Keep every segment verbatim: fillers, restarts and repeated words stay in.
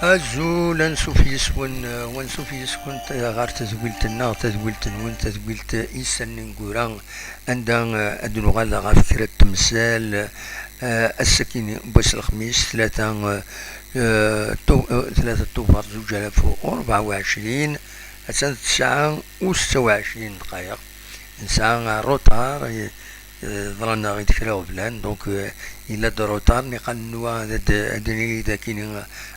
Azul, ansuf yes-wen, eh, wansuf yes-kent, eh, ɣer tedwilt-nneɣ, tadwilt-nwen, tadwilt, eh, Isallen Ineggura, anda, eh, ad nuɣal ɣef kra n temsal, eh, ass-agi n wass n lexmis, tlata, eh, eh, tu-, eh, tlata Tubeṛ zuǧ alaf u rebɛa u ɛecrin, attan d ttesɛa u setta u ɛecrin ddqayeq. Nesɛa ṛṛutar, eh, eh, ḍran-aɣ-d kra iɣeblan, donc, eh, yella-d ṛṛutar, niqal nwa ad, ad nili dagi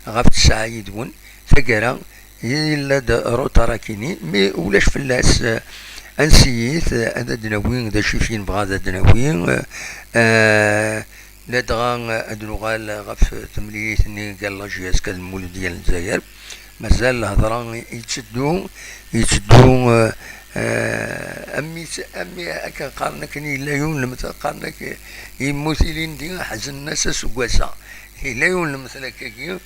ɣef ttesɛa yid-wen. Taggara, yella-d ṛṛutar akini, mi ulac fell-as, eh, ad nsiyit, eh, ad d-nawi d acu i nebɣa ad d-nawi, eh, eh, ladɣa, eh, ad nuɣal ɣef temlilit-nni gar la J S K d Lmuludya n Lezzayer. Mazal lhedṛa yetteddu, yetteddu, eh, eh, am mi tt-, am mi akken qqaren akken yella yiwen lemtel, qqaren ak yemmut ilindi, ḥeznen-as aseggas-a. Yella yiwen lemtel akkagi,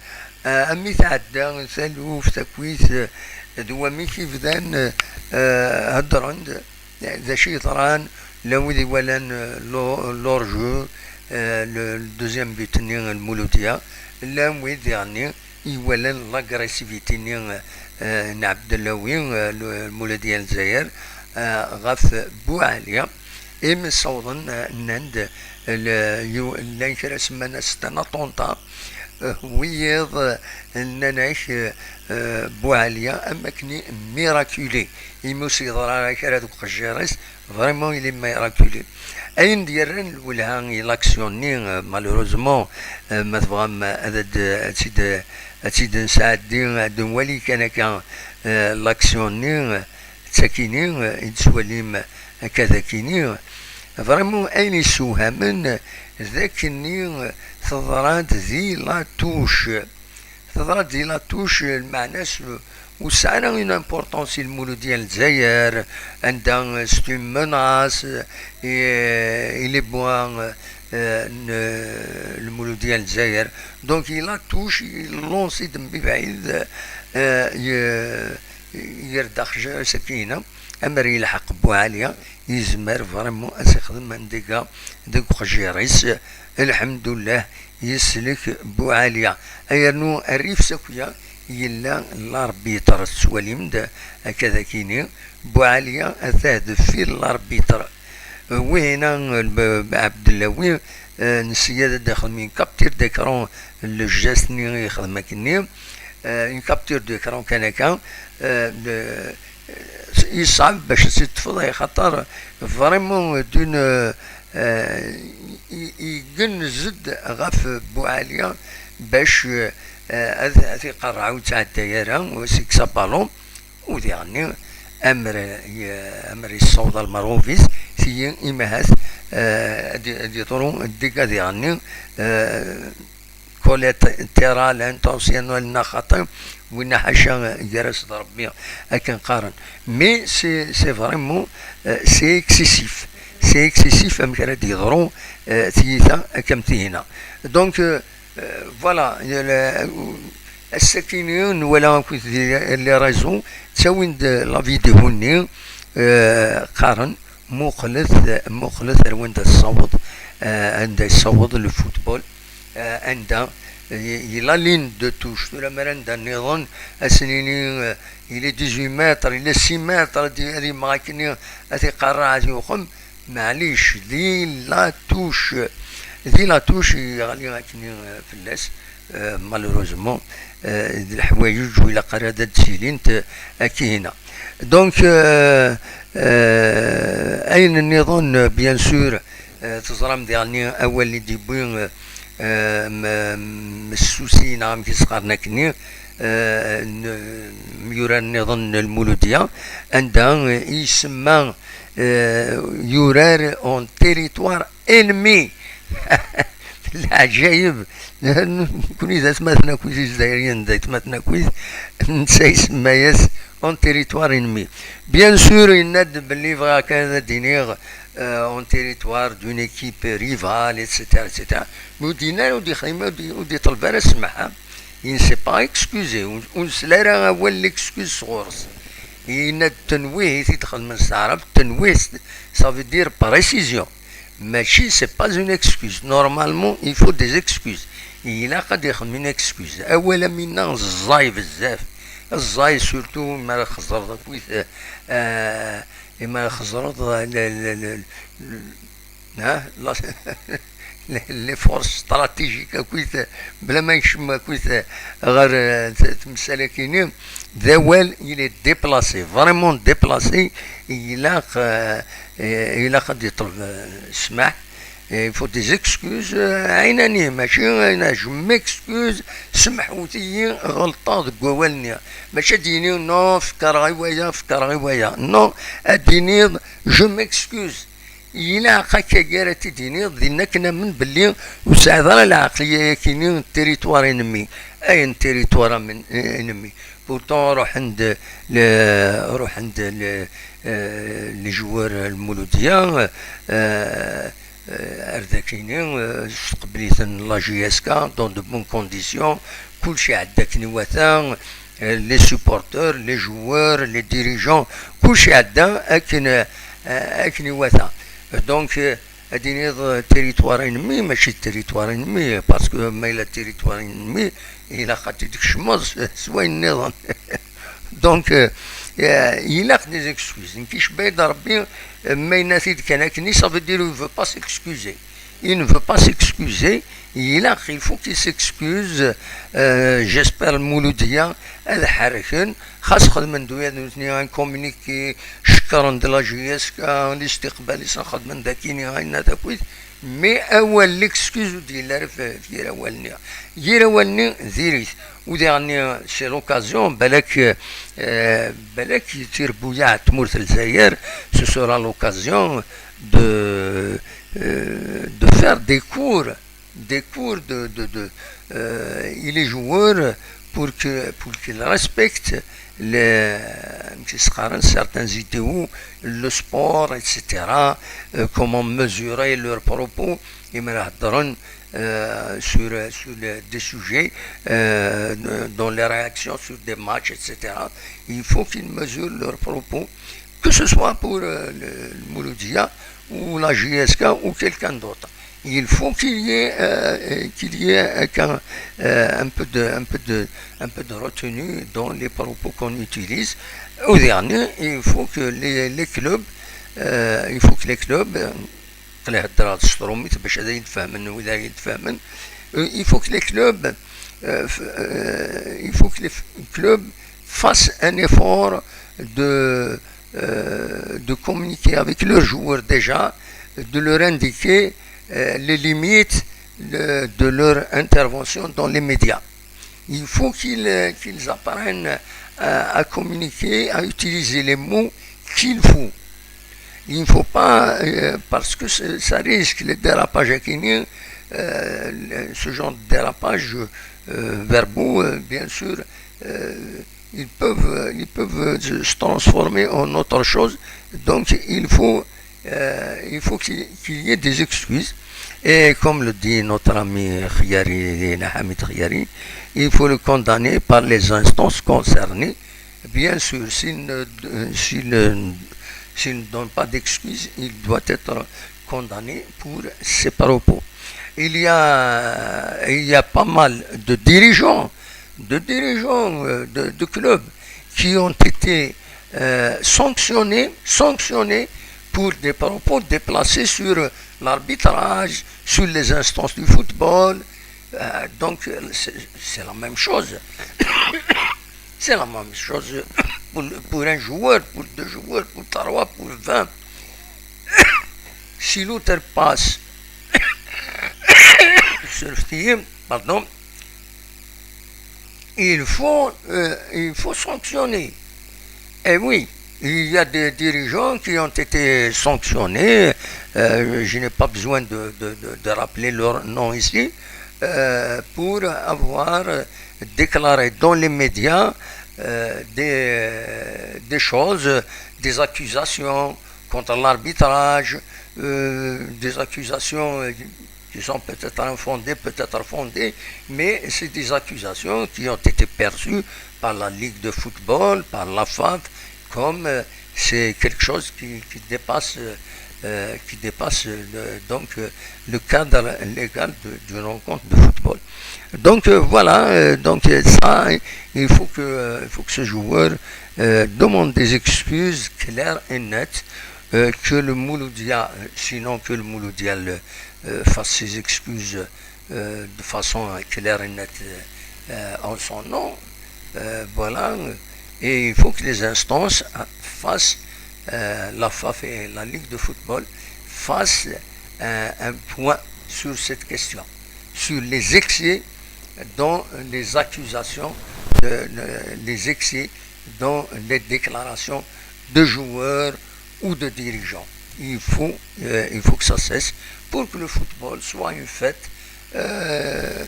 eh, am mi tɛedda taluft akkit, eh, d wamek i bdan, eh, heddren-d d acu yeḍran, llan wid iwalan, eh, l'o-, l'hors-jeu, eh, le, le deuxième but-nni n Lmuludya, llan wid diɣenni iwalan l'agressivité-nni, eh, n Ɛebdellawi, eh, l-, Lmuludya n Lezzayer, eh, ɣef Buɛali. Imi ssawḍen, eh, nnan-d, eh, l-, yu-, llan kra semman-as c'est un attentat, eh, wiyiḍ, eh, nnan-ak, eh, eh, Buɛali am akken miraculé, imi ur s-yeḍra ara kra deg uqejjir-is, vraiment il est miraculé. Ayen d-yerran lwelha i l'action-nni, eh, malheureusement, eh, ma tebɣam, eh, ad, ad, ad tt-id, ad tt-id-nesɛeddi, ad nwali kan akka, eh, l'action-nni, eh, d takini, eh, i d-tettwalim, eh, akka d akini. Vraiment, ayen yessewhamen, eh, d akkenni, eh, teḍra-d di La Touche. Teḍra-d di La Touche, lmeɛna-s, ur tesɛi ara une importance i Lmuludya n Lezzayer, anda, eh, c'est une menace, eh, i, i les bois, eh, n, eh, Lmuludya n Lezzayer. Donc, i La Touche, i lancer-d mebɛid, eh, i, i, yerda axjiṛ-is akkin-a, amer yelḥeq Buɛali, yezmer vraiment ad s-ixdem un dégât deg uxjiṛ-is. Lḥemdullah, yeslek Buɛali. Ayernu rrif s akya yella l'arbitre, tettwalim-d akka d akini, Buɛali ata deffir l'arbitre. Wihina, Lb-, Ɛebdellawi, eh, nesya ad d-ixdem une capture d'écran, le geste-nni i yexdem akkenni, eh, une capture d'écran kan akka, eh, le, yeṣɛeb bac ad tt-id-tefḍ, axaṭer vraiment d'une, eh, i-, i-, igenz-d ɣef Buɛali bac, eh, ad, ad t-iqerreɛ ur yettɛedday ara, ur s-yekkes aballon, u diɣenni amer, eh, amer yessaweḍ almaruf-is, tigi imahat, eh, ad, ad yeḍru deg ad diɣenni, eh, Colette Terra, l'intention, neɣ xaṭi, winna ḥaca, gar-as d Rebbi, akken qqaren. Mais c'est, c'est vraiment, euh, c'est excessif. C'est excessif amek ara d-yeḍru, euh, tiyita akka am tihina. Donc, euh, euh, voilà, le, ass-akini nwala akkit di les réseaux, ttawin-d la vidéo-nni, euh, qqaren, muqlet, muqlet ar wanda tessaweḍ, euh, anda yessaweḍ le football, euh, anda, euh, la ligne de touche, tura mi ara nedda nniḍen, ad s-nini, euh, il est dix-huit mètres, il est six mètres, ad, ad yemmeɣ akkenni, ad t-iqerreɛ, ad t-yuqem, maɛlic, di la touche, di la touche, yeɣli akkenni, euh, fell-as, euh, malheureusement, euh, d leḥwayeǧ ur ilaq ara ad d-silint, euh, akkihina. Donc, euh, euh, ayen nniḍen, euh, bien sûr, euh, teẓram diɣenni awal i d-yewwi, euh, euh, m-, messusi neɣ amek i s-qqaren akkenni, euh, n-, myurar nniḍen n Lmuludya, anda, euh, i isemma, euh, yurar en territoire ennemi. Leɛǧayeb. Nekni d atmaten akkit Izzayriyen, d atmaten akkit, netta isemma-yas en territoire ennemi. Bien sûr, yenna-d belli bɣiɣ kan ad d-iniɣ, euh, en territoire d'une équipe rivale, et cetera, et cetera. Mais ur d-yenna ara, ur d-yexdim, ur d-, ur d-yeṭleb ara ssmaḥ, hein. Il ne s'est pas excusé, ur, ur nesla ara awal n l'excuse sɣur-s. Yenna-d tenwihit i d-xedmen s taɛrabt, tenwihit, ça veut dire précision. Mačči, c'est pas une excuse. Normalement, il faut des excuses. Ilaq ad ixdem une excuse. Awal am winna ẓẓay bezzaf. Ẓẓay surtout mi ara xeẓreḍ akkit, euh, mi ara xeẓreḍ, euh, le, le, le, le, hein, la, les, les forces stratégiques akkit, bla ma yekcem akkit, euh, ɣer, euh, t-, temsal-akini. D awal, il est déplacé, vraiment déplacé. Ilaq, euh, euh, ilaq ad yeṭleb, euh, ssmaḥ. Il faut des excuses, euh, ɛinani, mačči, euh, je m'excuse, semḥut-iyi, ɣelṭeɣ deg wawal-nni. Mačči ad d-yini, non, fekreɣ i waya, fekreɣ i waya. Non, ad d-tiniḍ, je m'excuse. Ilaq akka gar ad t-id-tiniḍ, din akken amen belli ur tesɛiḍ ara lɛeqliya-yakini n territoire ennemi. Ayen territoire amen-, ennemi. Pourtant, ruḥen-d le, ruḥen-d le, euh, les joueurs n Lmuludya, euh, euh, ar dakini, euh, tqebbel-iten la J S K dans de bonnes conditions, kulci iɛedda akken iwata, euh, les supporters, les joueurs, les dirigeants, kulci iɛedda akken, euh, akken iwata. Donc, euh, ad iniḍ, euh, territoire ennemi, mačči territoire ennemi, parce que ma yella territoire ennemi, ilaq ad t-id-tkecmeḍ s, s wayen nniḍen. Donc, euh, euh, ilaq des excuses. Nekk icebba-yi-d Rebbi, euh, ma yenna-t-id kan akken, ça veut dire il veut pas s'excuser. Il ne veut pas s'excuser. Ilaq, il faut qu'il s'excuse. Euh, j'espère Lmuludya ad ḥerrken. Xas xedmen-d wiyaḍ nutni un communiqué, cekkren-d la J S K, listiqbal-is xedmen-d akini, ayen-a d akkit. Mais awal, l'excuse ur d-yelli ara f-, f yir awal-nni. Yir awal-nni, diri-t. U diɣenni, c'est l'occasion, balak, euh, balak tirebbuyaɛ n tmurt n Lezzayer, ce sera l'occasion de, euh, de faire des cours, des cours de, de, de, euh, et les joueurs pour que, pour qu'ils respectent les, certains idéaux, le sport, et cetera, euh, comment mesurer leurs propos, et euh, sur, sur les, des sujets, euh, dans les réactions sur des matchs, et cetera. Il faut qu'ils mesurent leurs propos, que ce soit pour, euh, le, le Mouloudia ou la J S K ou quelqu'un d'autre. Il faut qu'il y ait, euh, qu'il y ait un, euh, un peu de, un peu de, un peu de retenue dans les propos qu'on utilise. Au dernier, il faut que les, les clubs, euh, il faut que les clubs, euh, qlay heddreɣ s trumit bac ad ayen-d-fehmen wid ara yi-d-fehmen. Euh, il faut que les clubs, euh, f-, euh, il faut que les f-, clubs fassent un effort de, euh, de communiquer avec leurs joueurs déjà, de leur indiquer, euh, les limites de, de leur intervention dans les médias. Il faut qu'ils, euh, qu'ils apprennent à, à communiquer, à utiliser les mots qu'il faut. Il ne faut pas, euh, parce que c'est, ça risque les dérapages akini, euh, le, ce genre de dérapage, euh, verbaux, euh, bien sûr, euh, ils peuvent, euh, ils peuvent, euh, se, se transformer en autre chose. Donc, il faut, euh, il faut qu'il, qu'il y ait des excuses. Et comme le dit notre ami Khiari, Hamid Khiari, il faut le condamner par les instances concernées. Bien sûr, s'il ne, s'il ne, s'il ne donne pas d'excuses, il doit être condamné pour ses propos. Il y a, il y a pas mal de dirigeants, de dirigeants, euh, de, de clubs qui ont été, euh, sanctionnés, sanctionnés pour des propos déplacés sur l'arbitrage, sur les instances du football. Euh, donc, c'est, c'est la même chose. C'est la même chose pour, pour un joueur, pour deux joueurs, pour trois, pour vingt. Si l'autre passe, pardon, il faut, euh, il faut sanctionner. Et oui, il y a des dirigeants qui ont été sanctionnés. Euh, je n'ai pas besoin de, de, de, de rappeler leur nom ici, euh, pour avoir déclaré dans les médias, euh, des, des choses, des accusations contre l'arbitrage, euh, des accusations, euh, qui sont peut-être infondées, peut-être fondées, mais c'est des accusations qui ont été perçues par la Ligue de football, par la FAF, comme euh, c'est quelque chose qui, qui dépasse, euh, euh, qui dépasse euh, le, donc euh, le cadre légal de- d'une rencontre de football. Donc euh, voilà, euh, donc euh, ça, il faut que, euh, il faut que ce joueur euh, demande des excuses claires et nettes, euh, que le Mouloudia, euh, sinon que le Mouloudia le- euh, fasse ses excuses euh, de façon euh, claire et nette euh, en son nom. Euh, voilà. Et il faut que les instances euh, fassent, euh, la FAF et la Ligue de football fassent euh, un point sur cette question, sur les excès dans les accusations, de- de- les excès dans les déclarations de joueurs ou de dirigeants. Il faut, euh, il faut que ça cesse pour que le football soit une fête, euh,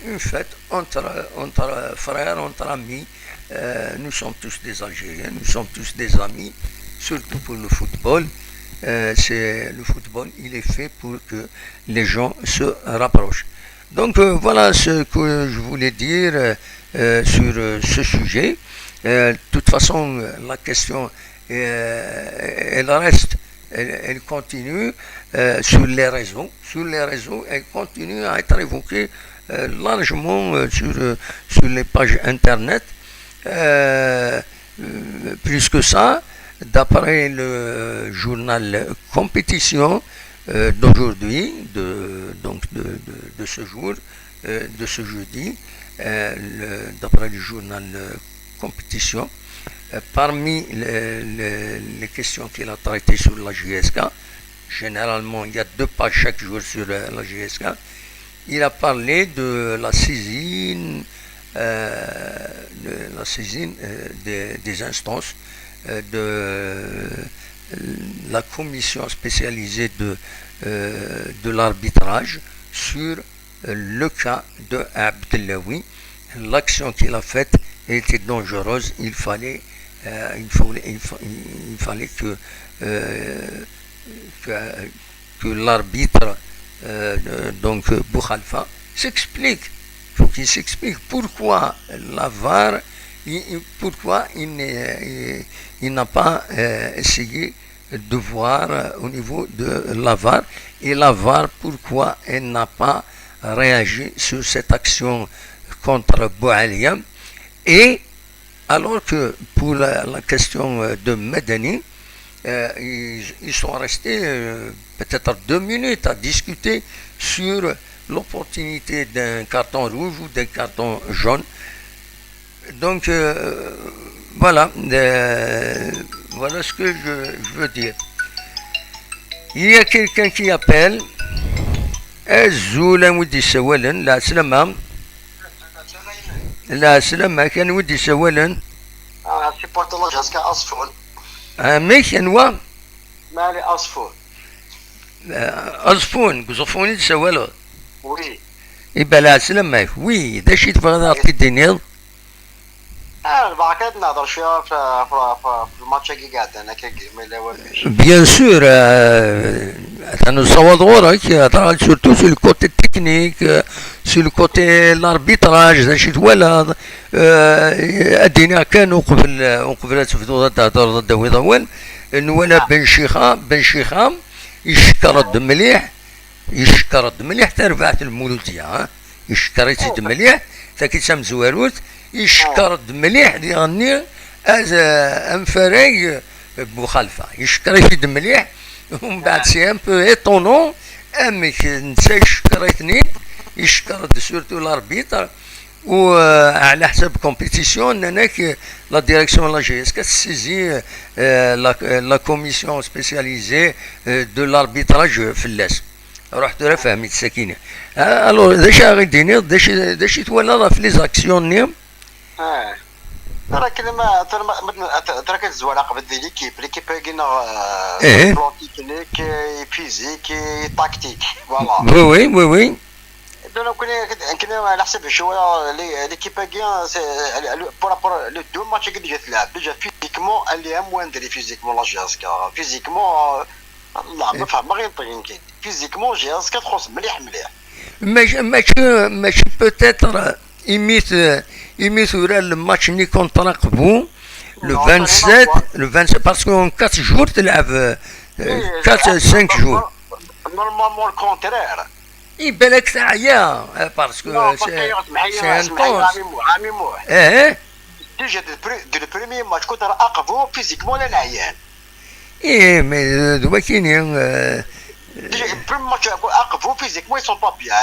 une fête entre, entre frères, entre amis. Euh, nous sommes tous des Algériens, nous sommes tous des amis, surtout pour le football. Euh, c'est, le football, il est fait pour que les gens se rapprochent. Donc euh, voilà ce que je voulais dire euh, euh, sur euh, ce sujet. Euh, de toute façon, la question, euh, elle reste, elle, elle continue euh, sur les réseaux. Sur les réseaux, elle continue à être évoquée euh, largement euh, sur, euh, sur les pages internet. Euh, euh, plus que ça, d'après le journal Compétition euh, d'aujourd'hui, de, donc de, de- de ce jour, euh, de ce jeudi, euh, le- d'après le journal euh, Compétition, euh, parmi les, les- les questions qu'il a traitées sur la J S K, généralement il y a deux pages chaque jour sur euh, la J S K, il a parlé de la saisine, euh, de la saisine euh, des, des instances euh, de la commission spécialisée de, euh, de l'arbitrage sur euh, le cas de Abdellaoui. L'action qu'il a faite était dangereuse. Il fallait, euh, il fallait, il fa- il fallait que, euh, que, que l'arbitre, euh, euh, donc euh, Boukhalifa, s'explique. Il faut qu'il s'explique pourquoi la VAR, il- il- pourquoi il, n'est- il- il n'a pas euh, essayé de voir euh, au niveau de la VAR et la VAR pourquoi elle n'a pas réagi sur cette action contre Boualia et alors que pour la, la question euh, de Madani, euh, ils, ils sont restés euh, peut-être deux minutes à discuter sur l'opportunité d'un carton rouge ou d'un carton jaune. Donc euh, voilà, euh, voilà ce que je, je veux dire. Il y a quelqu'un qui appelle. Azul, anwa i d-yessawalen? Lɛeslama. Lɛeslama, anwa i d-yessawalen? Ah, supporter la J S K, Aṣfun. Amek, anwa? Mali Aṣfun. Ah, Aẓfun, deg Uẓeffun i d-tessawaleḍ? Oui. Iba lɛeslama-k. Oui, d acu i tebɣiḍ ad aɣ-t-id-tiniḍ? Ah, lbaraka ad nehder cwiya f, f, f, f lmatch-agi iɛeddan akkagi, ma yella wamek. Bien sûr, euh, atan nessawaḍ ɣur-k, euh, surtout sur le côté technique, euh, sur le côté l'arbitrage, d acu i twalaḍ, euh, ad d-iniɣ kan uqbel, uqbel ad tebduḍ ad d-thedreḍ, ad d-tawiḍ awal, nwala Ben Chixa, Ben Chixa, icekkeṛ-d mliḥ, icekkeṛ-d mliḥ tarbaɛt n Lmuludya, ah. Icekkeṛ-itt-id mliḥ, taki d tamezwarut, icekkeṛ-d mliḥ diɣenni az-, amfarag Buxalfa. Icekkeṛ-it-id mliḥ, umbeɛd c'est un peu étonnant, amek netta icekkeṛ-iten-id, icekkeṛ-d surtout l'arbitre, u euh, ɛla ḥsab compétition, nnan-ak euh, la direction n la J S K tessaisit euh, la, euh, la commission spécialisée euh, de l'arbitrage fell-as. Ruḥ tura fhem-itt sakkin. Ah, alors, d acu ara ɣ-d-tiniḍ, d acu, d acu i twalaḍ ɣef les actions-nni? Ah. Tura kan ma, tura ma, ma, tura kan tezwar aqbel di l'équipe, l'équipe-agi neɣ euh, Eh. Plan technique, euh, physique, et tactique, voilà. Oui, oui, oui, oui. Donc, nekkni, nekkni, ɛla ḥsab acu, euh, l'é-, l'équipe-agi, euh, c'est, euh, le, pour, pour les deux matchs-agi déjà tella, déjà physiquement, elle est amoindrie physiquement, la J S K. Physiquement, euh, la, ma fehmeɣ ayen nekkni. Physiquement, J S K txuṣṣ mliḥ, mliḥ. Mačči, mačči, mačči peut-être, euh, imi t-, imi turar le match-nni contre Aqbu, Le vingt-sept, le vingt-sept, parce qu'en quatre jours, tu l'as, euh, quatre, cinq jours. Normalement, le contraire. Et bien, c'est rien, hein, parce que c'est intense. Hein? Déjà, dès le pre-, dès le premier match, كنت راقبه physiquement, là, là, hein. Eh, mais, euh, de Wakini, euh, déjà, le premier match, راقبه physiquement, ils sont pas bien.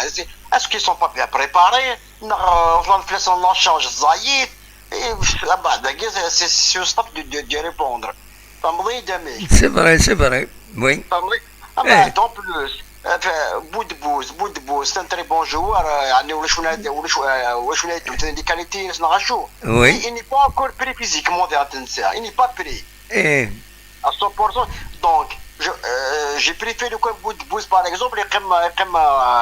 Est-ce qu'ils sont pas bien préparés? Non, la charge, ça y est. Et, ah bah, c'est, c'est au staff de, de, de répondre. C'est vrai, c'est vrai. Oui. Ah bah, en plus, euh, Boudbouz, Boudbouz, c'est un très bon joueur. Euh, يعني ولا شفنا، ولا شفنا، ولا شفنا des qualités, c'est un rajout. Oui. Il, il n'est pas encore prêt physiquement, il n'est pas prêt. Eh. À cent pour cent. Donc, je, euh, j'ai préféré quand Boudbouz, par exemple, il comme, il comme,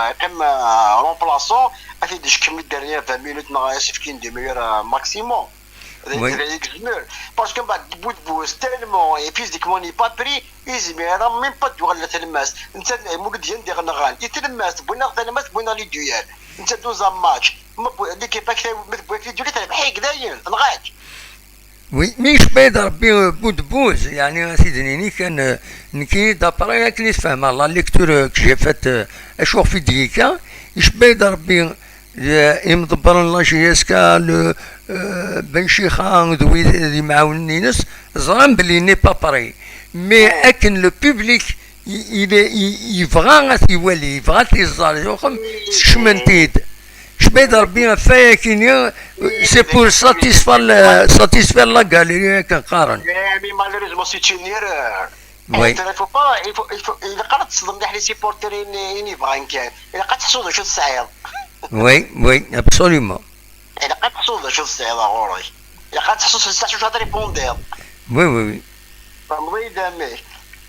il comme, euh, remplaçant, il fait des minutes dernières, vingt minutes, non, c'est une demi-heure, euh, maximum. Oui. Parce que, bah, Boudbouz, tellement, et physiquement, il n'est pas prêt, il ne même pas de la télmesse. Il y a des gens qui ont des, il y a des gens qui ont des duels. Il y a douze matchs. L'équipe a créé, mais, oui, mais je peux dire, Boudbouz, يعني, سيدي نيني كان، آه، نكي d'après akken i tfehmeḍ, la lecture que j'ai faite, آه، acu في دقيقة، je peux dire, آه، يمدبرن la J S K, le, آه، بن شيخة، ذوي ذي معاونين ينس، زران بلي n'est pas prêt. Mais akken le public, il, il, il, يبغى غا يولي، يبغى تيزار يوخم، سكشمنتيد. Je peux dire, bien fait, كيني, c'est pour satisfaire la, satisfaire la galerie, كنقارن. Mais malheureusement, c'est une erreur. Oui. Il faut pas, il faut, il faut, il faut pas تصدم les supporters, il n'est pas inquiet. Il a pas de choses, je sais. Oui, oui, absolument. Il a pas de choses, je sais, la غوري. Il a pas de choses, c'est ça, je vais répondre. Oui, oui, oui. فهمتي دامي؟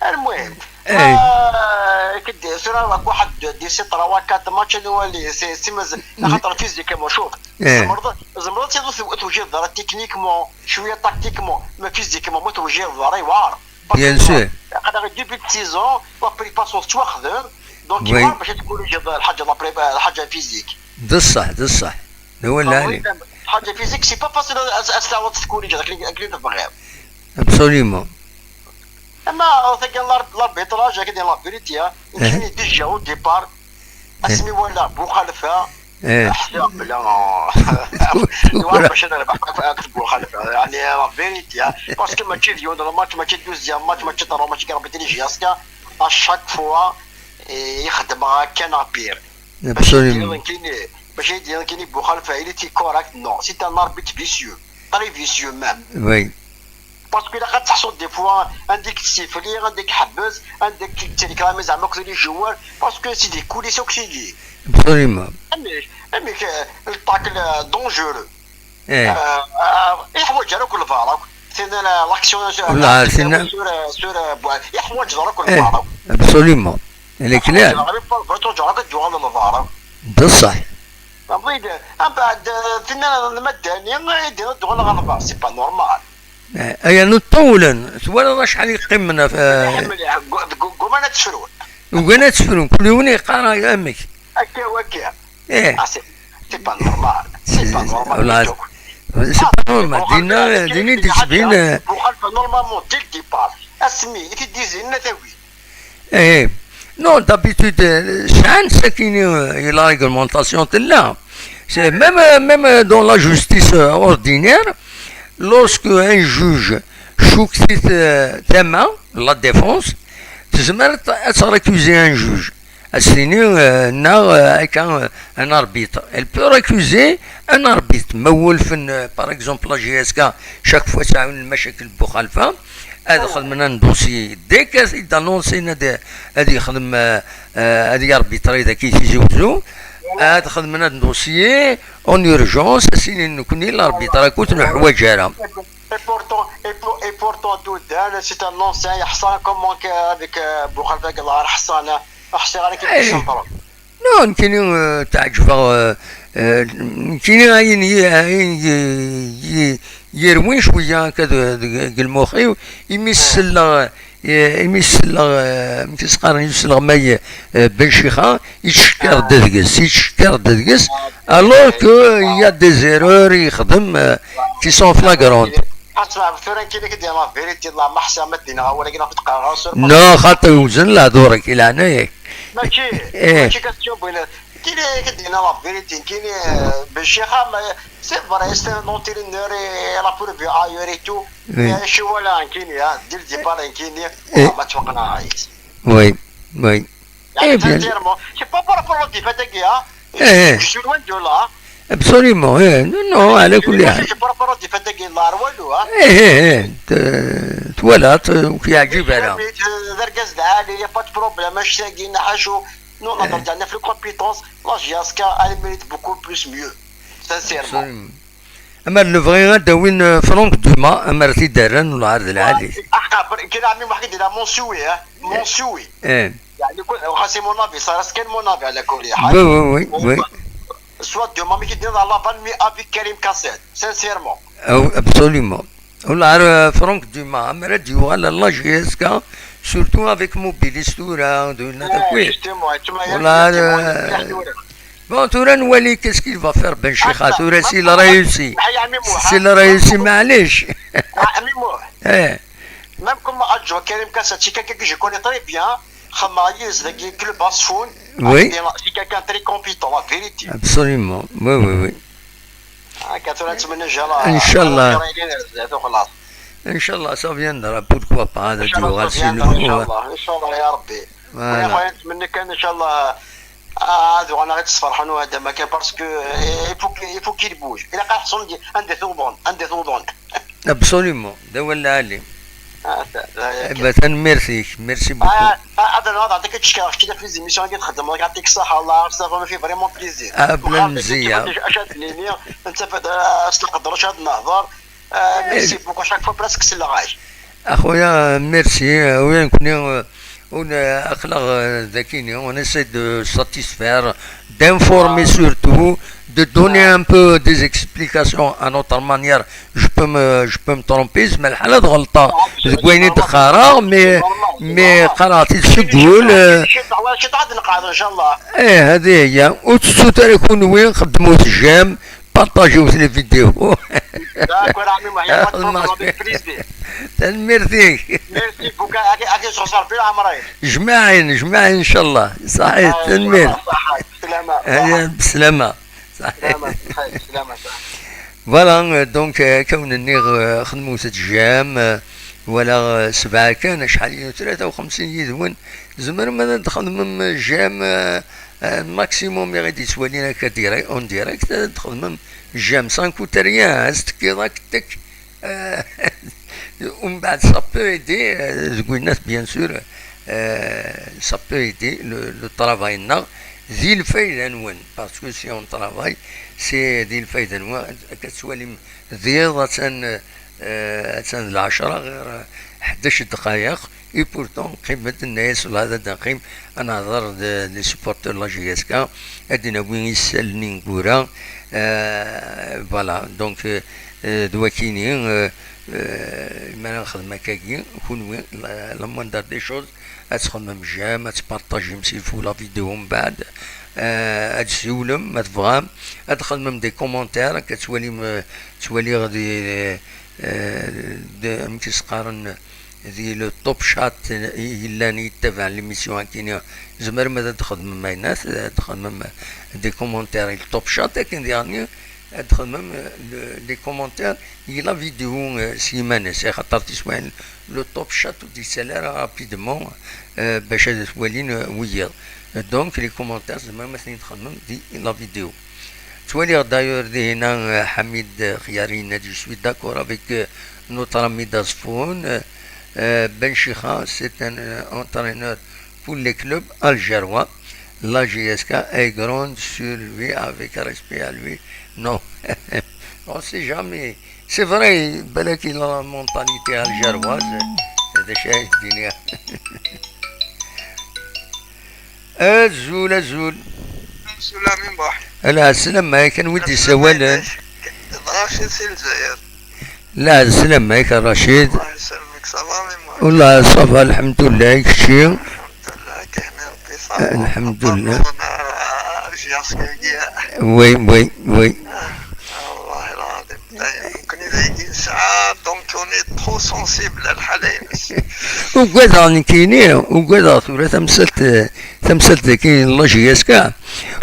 المهم، إيه. آه، كدي سير راك واحد دي سي تروا كات ماتش نولي سي سي مازال خاطر فيزيكمون شوف. إيه. زمرض، زمرض تيدو توجيه الضرر تكنيكمون، شويه تاكتيكمون، ما فيزيكمون ما توجيه الضرر يوار. Bien sûr. انا غير ديبي سيزون لا بريباسيون تواخذ. دونك oui. يوار باش تكوريجي الحاجه لا بريبا، الحاجه فيزيك. بصح، بصح. هو اللي عليه. الحاجه فيزيك سي با فاسيل استعوض تكوريجي داك اللي، داك اللي تبغيه. Absolument. اما ثقه الاربيتراج هكا ديال لا فيريتي، يمكن ديجا او ديبار اسمي ولا بوخالفه. إيه. حساب بلا باش انا نربح في بوخالفه، يعني لا فيريتي. باسكو ماشي ديون الماتش، ماشي دوزيام ماتش، ماشي تروا ماتش كي ربي تيجي اسكا. اشاك فوا يخدم كان ابير. باش يدير كيني، باش يدير كيني بوخالفه، il était correct. Non, c'est un arbitre vicieux. Très vicieux même. Oui. Parce que la carte ça des fois, un des qui siffle, un des qui habuse, un des qui réclame زعما كل les joueurs, parce que c'est des coulisses oxygène. Absolument. Mais, mais que le tacle dangereux. إيه. آه، آه، يحواج على كل فار. سينا لاكسيون سور، سينا سور، سور، يحواج على كل فار. Absolument. اللي كلام. بغيتو تجرى كتجوغ على الفار. بصح. من بعد، آه، فينا المدني يدير الدول على الفار، c'est pas normal. إيه، أيا نطولن، ثوالي شحال يقيمنا في كومانا تشرون. وكانا تشرون، كل يوم يقرا يا أمك. هكا وهكا. إيه. آه، c'est، c'est pas normal. C'est pas normal. والله c'est pas normal. دينا، دينا دي سبعين. مخالفة normalement dès le départ. اسمي، إتي ديزين نتاوي. إيه. Non, d'habitude, شحال ساكن la réglementation تلا. C'est même, même dans la justice ordinaire, lorsque un juge شوك تما la défense, تزمر تريكوزي un juge. As-tini, euh, neɣ, euh, akka, euh, un arbitre. Elle peut récuser un arbitre. Ma wulfen, euh, par exemple, la J S K, chaque fois, ça a une machine qui le bouchalfa. Ad xedmen un dossier. Dès que il annonce, ad, ad yexdem, euh, euh, ad yarbitrer daki Tizi Uzzu. Ad xedmen un dossier en urgence, as-inin nekni l'arbitre akk ur t-nuḥwaǧ ara. Et pourtant, et pour-, et pourtant, Doudane, c'est un ancien, يحصل comme avec, euh, Boukhalifa, يلاه حصانة. Non, nekkini, euh, teɛǧeb-aɣ, euh, euh, nekkini ayen yi-, ayen yi-, yi-, yerwin cwiya akka deg, deg, deg lmux-iw, imi selleɣ, eh, imi selleɣ, eh, amek i s-qqaren, imi selleɣ ma, eh, Ben Chixa, yettcekkar-d deg-s, yettcekkar-d deg-s, alors que il y a des erreurs i yexdem, eh, qui sont flagrantes. Asma, tura nekkini ad k-d-iniɣ la vérité, la ma ḥṣiɣ ma d-iniɣ awal-agi neɣ qqareɣ sur. Non, xaṭi, wzen lehdur-ik, i leɛnaya-k. Mačči, eh, mačči question bɣiɣ. Nekkini ad k-d-iniɣ la vérité, nekkini, euh, Bencixa, ma, c'est vrai, c'est un entraîneur, il a prouvé ailleurs et tout. Oui. Mais je suis là, nekkini, hein, dès le départ, nekkini, eh, ma ttwaqenɛeɣ yis. Oui, oui. Eh bien. Sincèrement, c'est pas par rapport à la défaite-agi, hein. Eh, eh. Je suis loin de là. Absolument, eh. Non, non, على كل حال. C'est pas par rapport à la défaite-agi, la والو, hein. Eh, eh, eh. T-, twalaḍ, eh, ur k-yeɛǧib ara. D argaz lɛali, y a pas de problème, acu-agi, ḥacu. Non, la, eh, dernière fois compétence, la J S K, elle mérite beaucoup plus mieux, sincèrement. Absolument. Amer lebɣi ad d-awin, eh, Franck Dumas, amer t-id-rran, welɛar d lɛali. Ah, xaṭer, kra ɛemmi Muḥ i d-yenna mon souhait, hein, mon souhait. Eh. يعني كل، c'est mon avis, ça reste que mon avis على كل حال. Oui, oui, oui, oui. Soit Dumas mi k-id-yenna la vanne, mais avec Karim Kassad, sincèrement. Ah oui, absolument. Welɛar, eh, Franck Dumas, amer ad d-yuɣal à la J S K, surtout avec Mobilis tura, d winna akk. Eh, justement, welɛar, eh, bon, tura nwali qu'est-ce qu'il va faire Bencixa, tura s'il réussit. S'il réussit, maɛlic. Eh. Même comme adjoint Karim Kassad, c'est quelqu'un que je connais très bien. Xedmeɣ yid-s dagi club Asfun. Oui. C'est quelqu'un très compétent, la vérité. Absolument. Oui, oui, oui. هكا tura نتمنى إن شاء الله. إن شاء الله. إن شاء الله, ça viendra, pourquoi pas, هذا يوغال سي نوفو. إن شاء الله, إن شاء الله يا ربي. Voilà. ويا خويا نتمنى كان إن شاء الله, آه, هذو أنا غير تصفرحون وهذا ما كان, parce que, eh, il faut que, il faut qu'il bouge. إلا قال حصل عندي, عندي ثوبون, عندي ثوبون. Absolument, d awal lɛali. Ah, ça, ça, eh ben, tanemmirt-ik, merci beaucoup. Ah, ah, هذا الوضع عندك تشكي, راك كي في les émissions اللي تخدم, راك يعطيك الصحة, الله يعطيك الصحة, ما في vraiment plaisir. Ah, بلا مزية. اش, اش هاد لينيا, انت فد, آه, اش نقدر, اش هاد نهضر. آه, merci beaucoup, chaque fois presque c'est le rage. اخويا, merci, oui, نكوني, euh, on, euh, aql-aɣ, euh, dakini, on essaie de satisfaire, d'informer surtout, de donner un peu des explications à notre manière. Je peux me, je peux me tromper, zeɛma lḥal ad ɣelṭeɣ deg wayen i d-qqareɣ, mais, mais qqareɣ-t-id seg wul, euh, eh, هذه هي. Ur tettut ara kunwi, xedmet j'aime, partagez les vidéos. D'accord, عمي, ما هي pas de problème, avec plaisir. Tanemmirt-ik. Merci beaucoup, أكيد, أكيد, صوص ربي العمرين. Jmaɛin, jmaɛin, إن شاء الله. صحيح, tanemmirt. صحيح, سلامة. هيا, بسلامة. صحيح. سلامة, صحيح, سلامة, صحيح. Voilà, euh, donc, euh, akka i wen-nniɣ, euh, xedmet-d j'aime, euh, wala, euh, sebɛa kan, acḥal i, tlata u xemsin yid-wen, tzemrem ad d-txedmem j'aime, euh, euh, maximum i ɣ-d-yettwalin akka direct, en direct, ad d-txedmem j'aime, ça ne coûte rien, ad s-tekkiḍ akk tek, euh, umbeɛd ça peut aider, euh, deg winnat, bien sûr, euh, ça peut aider le, le travail-nneɣ, di lfayda-nwen, parce que si on travaille, c'est di lfayda-nwen, akka tettwalim d iḍ, attan, euh, attan d lɛecṛa ɣir ḥdac ddqayeq, et pourtant, qqimen-d, nna-yas, wellah ad d-neqqim, ad nehḍer d, d les supporters n la J S K, ad d-nawi isallen ineggura, euh, voilà, donc, euh, euh, d wakini, euh, euh, mi ara nexdem akkagi, kunwi, la, la moindre des choses, ad txedmem j'aime, ad tpartajim s'il faut la vidéo mbeɛd, euh, ad tessiwlem ma tebɣam, ad txedmem des commentaires, akka ttwalim, euh, ttwaliɣ di, euh, d-, amek i s-qqaren, di le top chat i yellan yettabaɛen l'émission akini, tzemrem ad txedmem aynat, ad txedmem des commentaires i le top chat, akken diɣenni ad txedmem, euh, le, les commentaires i la vidéo, euh, s yiman-is, axaṭer tiswiɛin le top chat ur d-yettali ara rapidement, euh, bac ad t-walin, euh, wiyiḍ. Donc, les commentaires, tzemrem ad ten-id-txedmem di la vidéo. Ttwaliɣ d'ailleurs dihina, euh, Ḥamid Xyari yenna-d, je suis d'accord avec, euh, notre ami d'Asfun. Euh, euh, Bencixa, c'est un, euh, entraîneur pour les clubs algérois. La J S K est grande sur lui, avec respect à lui. Non. On sait jamais. C'est vrai, balak il a la mentalité algéroise. D acu ay d-iniɣ. Azul, azul. Azul, a Mimuḥ. Ala, sslam-ik, anwa i d-yessawalen? D Racid si Lezzayer. La, sslam-ik a Racid. Allah yesselmek, ça va, a Mimuḥ? Wallah, ça va, lḥemdullah, i kečči? Lḥemdullah, kihni Rebbi, ça va. Lḥemdullah. Wi, wi, wi. Ah, والله العظيم. Nekkni d ayagi nesɛa, donc, On est trop sensible à lḥala-ines. Ugadeɣ nekkini, ugadeɣ tura tamsalt, tamsalt dagi n la J S K,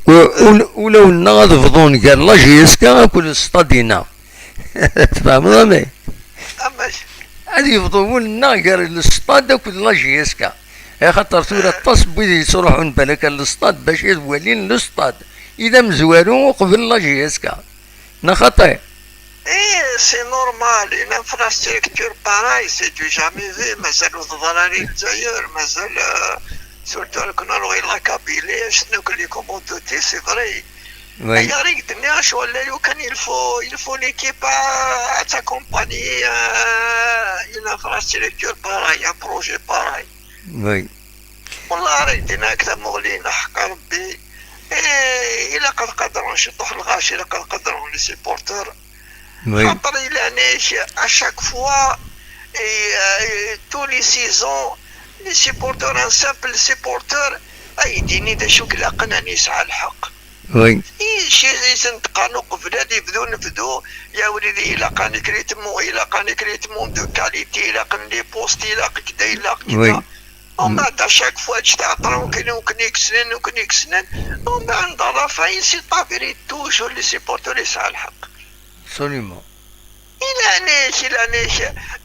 u- ul- ulawen-nneɣ ad bḍun gar la J S K akked stadina. Tfehmeḍ a mmi? Amek? Ad yebḍu wul-nneɣ gar lestad akked la J S K. Axaṭer tura aṭas n wid yettruḥun balak ar lestad bac ad walin lestad i d amezwaru uqbel la J S K. Neɣ xaṭi? Eh, c'est normal, une infrastructure pareille, c'est du jamais vu. Mazal ur teḍra ara i Lezzayer, mazal, euh, surtout avec la Kabylie, je sais que les communautés, c'est vrai. Oui, Ayer i k-d-nniɣ, acu, lukan il faut, il faut l'équipe à, à t'accompagner, euh, une infrastructure pareille, un projet pareil. oui, Wallah, ara k-d-nniɣ, tamuɣli-nneɣ, ḥeqq Rebbi. Eh, ilaq ad qadren ciṭuḥ lɣaci, ilaq ad qadren les supporters. oui, Xaṭer ilan-ik, à chaque fois, et, euh, tous les saisons, les supporters, un simple supporter, ay d-ini d acu i ilaqen, ɛni yesɛa lḥeqq. oui, I ci i sen-d-qqaren uqbel ad yebdu nebdu, ya wlidi, ilaq-anek rythme, ilaq-anek rythme de qualité, ilaq-anek les postes, ilaq kda, ilaq kda. Oui. Umbeɛd, à chaque fois, ǧǧet-aɣ tranquille, nekkni i yessnen, nekkni i yessnen. Umbeɛd, à la fin, c'est pas vrai, toujours les supporters yesɛa lḥeqq. Absolument. Ilan-ik, ilan-ik,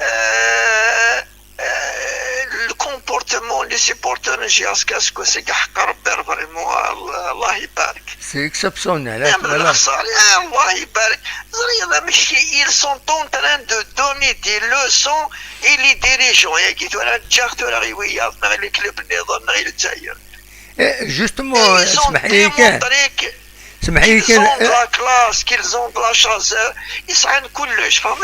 euh, euh, le comportement des supporters n J S K, c'est que ḥeqq Rebbi, vraiment, Allah, Allah ibarek. C'est exceptionnel. Même Voilà. les salariés, Allah ibarek. Ẓriɣ amek ils sont en train de donner des leçons et les dirigeants, yagi tura ǧǧiɣ tura i wiyaḍ, neɣ i les clubs nniḍen, neɣ i Lezzayer. Eh, justement, Ils ont اسمح لي كان démontré que اسمح لي qu'ils ont de كان la classe, qu'ils ont de la chaleur, ils sont cool, je pense.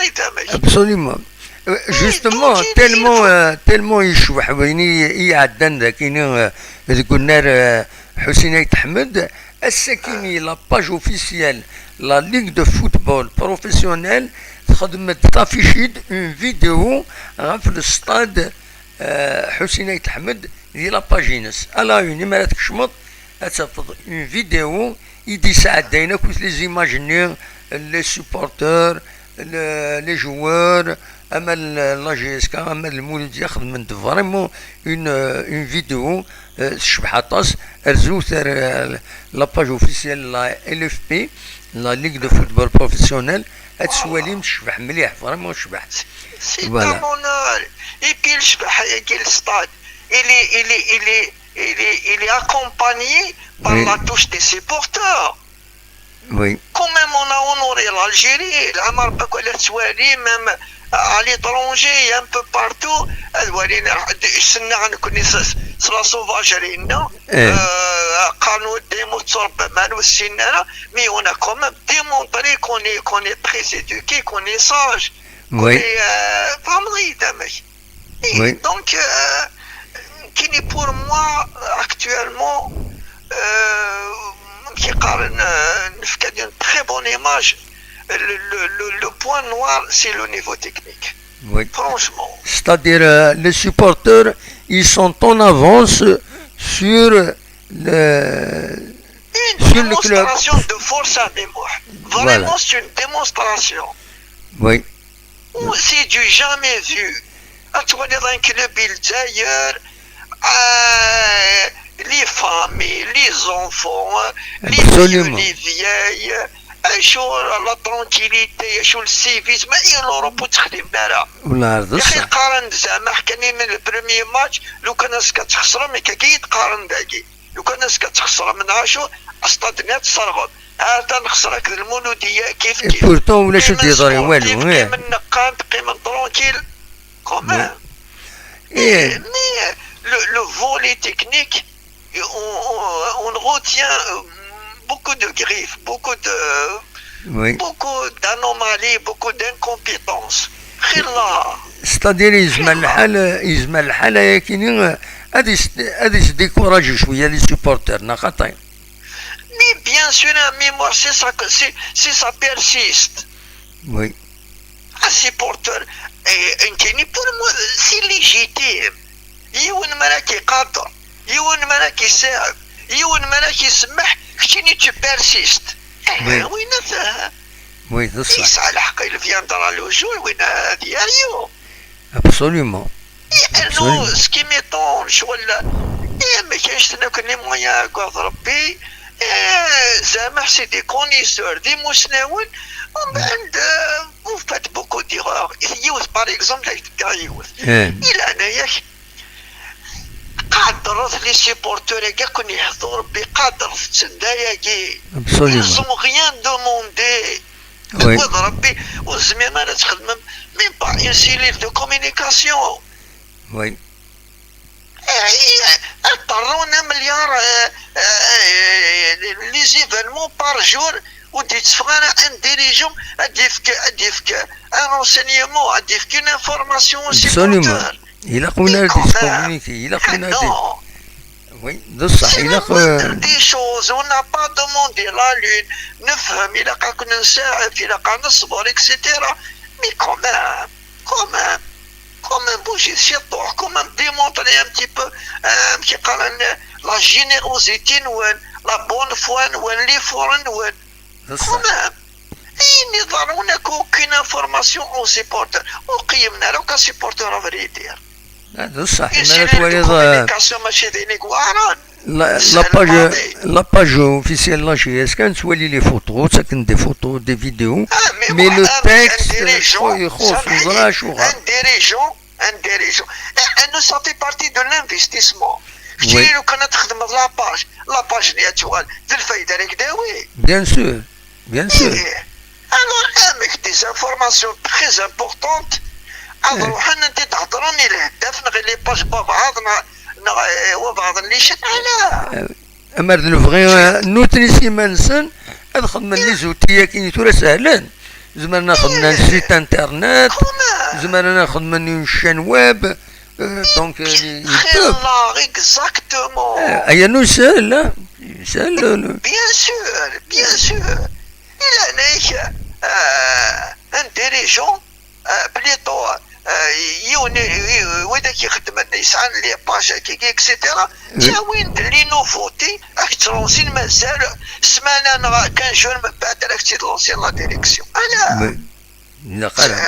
Absolument. Euh, Justement, donc, il- tellement, il faut- euh, tellement yecbeḥ wayen i i iɛeddan dagini, euh, deg unnar, euh, Ḥusin Ayt Ḥmed, ass-akini la page officielle la Ligue de football professionnel txedmet, taffiche-d une vidéo ɣef le stade, euh, Ḥusin Ayt Ḥmed di la page-ines. À la une, imi ara tkecmeḍ, ad tafeḍ une vidéo i d-yesɛeddayen akk les images-nni, les supporters, le- les joueurs, ama l- la J S K, ama d Lmuludya, xedmen-d vraiment une, euh, une vidéo, euh, tecbeḥ aṭas. Rzumt ar, euh, la page officielle la L F P, la Ligue de football professionnel, ad twalim tecbeḥ mliḥ, vraiment tecbeḥ. C'est Voilà. Mon honneur. Et puis, le stade, il est, il est, il est, il est, il est accompagné par Oui. La touche des supporters. Oui. Quand même, on a honoré l'Algérie, la marque, même à l'étranger, un peu partout. C'est la sauvagerie, non? Eh. Quand nous démontrons, mais on a quand même démontré qu'on est, qu'on est très éduqué, qu'on est sage. Oui. Et, euh, فهمتني؟ Et Oui. donc, euh, كاين pour moi, actuellement, euh, كي قارن, euh, نفكر une très bonne image. Le, le, le, le point noir, c'est le niveau technique. Oui. Franchement. C'est-à-dire, euh, les supporters, ils sont en avance sur le, Une sur le club. Démonstration de force à mémoire. Vraiment, Voilà. C'est une démonstration. Oui. C'est du jamais vu. Actuellement, dans un club, il d'ailleurs, euh, les familles, les enfants, les Absolument. Vieux, les vieilles, un jour, la tranquillité, un jour, le civisme, et l'Europe, والله هذا يا اخي الصح. قارن زعما حكا من le premier match. لو كان اسكا تخسر، مي كي تقارن داكي، لو كان اسكا تخسر من عاشور، استاد نات صرغب، هذا نخسر هكذا المولوديه كيف Et كيف. pourtant ولا شو قيم ديضري sportif، والو. قيم النقاد، قيم tranquille. Quand même. ايه. Mais le, le volet technique, on, on, on retient, euh, beaucoup de griefs, beaucoup de, Oui. beaucoup d'anomalies, beaucoup d'incompétences. خلا. C'est-à-dire يزمع الحال، يزمع الحال ياكيني، هذه هذه décourager شويه les supporters، نا خاطي. Mais bien sûr, un mémoire, c'est ça, c'est, c'est ça persiste. Oui. Un supporter, eh, انت يعني, pour moi, c'est légitime. يون مراكي قادر، يون مراكي ساعد، يون مراكي سمح، كتشيني tu persistes. Oui. وين ث- Oui, d ṣṣeḥ. Yesɛa lḥeqq, il viendra le jour, win ad yeryu. Absolument. Yernu, ce qui m'étonne, cwal, eh, ma kanac-ten akk les moyens akked Rebbi, eh, zeɛma c'est des connaisseurs, d imusnawen, umbeɛd, eh, vous faites beaucoup d'erreurs. Yiwet, par exemple, ad k-d-fkeɣ yiwet. Di leɛnaya-k, qadret les supporters-agi akk-n iheddu Rebbi, qadret-ten d ayagi. Ils ont rien demandé. Tewwiḍ Rebbi, ur tezmirem ara ad txedmem même pas une cellule de communication. Oui. Ad ṭerrun un milliard, euh, euh, les événements par jour, ur d-yetteffeɣ ara un dirigeant ad d-yefk, ad d-yefk un renseignement, ad d-yefk une information aux supporters. Ilaq win ara d-yescommuniquer, ilaq win ara d- Oui, d ṣṣeḥ, ilaq. Des choses, on n'a pas demandé la lune, nefhem, ilaq ad k-nsaɛef, ilaq ad neṣber, et cetera. Mais quand même, quand même, quand même bouger ciṭuḥ, quand même démontrer un petit peu, euh, amek i qqaren, la générosité-nwen, la bonne foi-nwen, l'effort-nwen. Quand même. Ayen iḍerrun akk, aucune information aux supporters. Ur qeyymen ara akk supporter à vrai dire. D ṣṣeḥ, mi ara twaliḍ communication mačči d ayen i iweɛren. La, la page, la page officielle la J S K, nettwali les photos, ttaken des photos, des vidéos, mais le texte, ixuṣ, neẓra acuɣer. Un dirigeant, un dirigeant, eh, eh, nous, ça fait partie de l'investissement. Kečč, lukan ad txedmeḍ la page, la page-nni ad tuɣal d lfayda ara k-d-tawi. Bien sûr, bien sûr. Alors, amek des informations très importantes ad ruḥen ad t-id-hedren i lheddaf neɣ i les pages n wabɛaḍ neɣ, neɣ, eh, wabɛaḍ n les chaînes, ala. Amer d lebɣi, eh, nutni s iman-nsen ad xedmen les outils-agi tura sehlen. Zemren ad xedmen site internet, zemren ad xedmen une chaîne web, euh, donc, euh, YouTube. Exactement. Aya nu sehel, hein. Sehel. Bien sûr, bien sûr. Il a un dirigeant, euh, plutôt, euh, yiwen, widak ixeddmen, yesɛan les pages-agi, et cetera. Ttawin-d les nouveautés, ad k-ttlansin mazal ssmana neɣ quinze jours, mbeɛd ara k-tt-id-lansin la direction. Ala.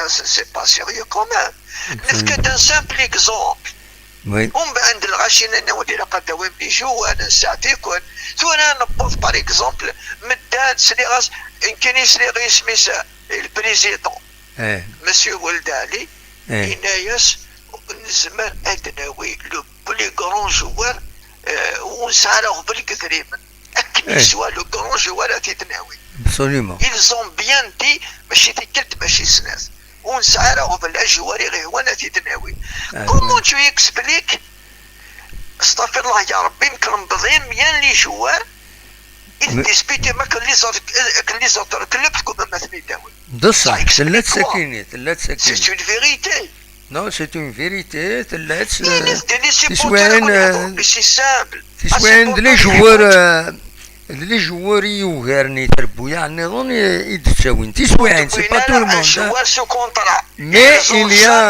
C'est pas sérieux quand même. Nefka-d un simple exemple. Umbeɛd lɣaci-nni ur ilaq ad d-tawim les joueurs, nsaɛef-iken. Tura newweḍ, par exemple, medden sliɣ-as, nekkini sliɣ i isem-is, le président, Monsieur Weld Ali, yenna-yas, nezmer ad d-nawi le plus grand joueur, euh, ur nesɛi ara aɣbel deg idrimen. Akken yeswa le grand joueur ad t-id-nawi. Absolument. Ils ont bien dit, mačči tikkelt, mačči snat. Ur nesɛi ara aɣbel, ajoueur i ɣ-ihwan ad t-id-nawi. Comment tu expliques, astaɣfirullah ya Rebbi, nekk lembeḍ-im yan les joueurs, ils disputent ma que les autres, que les autres clubs, comment ma ten-id-awin. D ṣṣeḥ, tella-tt sakini, tella-tt sakini. C'est une vérité. Non, c'est une vérité, tella-tt, euh, tiswayin, euh, tiswayin d les joueurs, euh, d les joueurs i yugaren i trebbuyaɛ nniḍen i, i d-ttawin. Tiswayin, c'est pas tout le monde, hein. Mais il y a,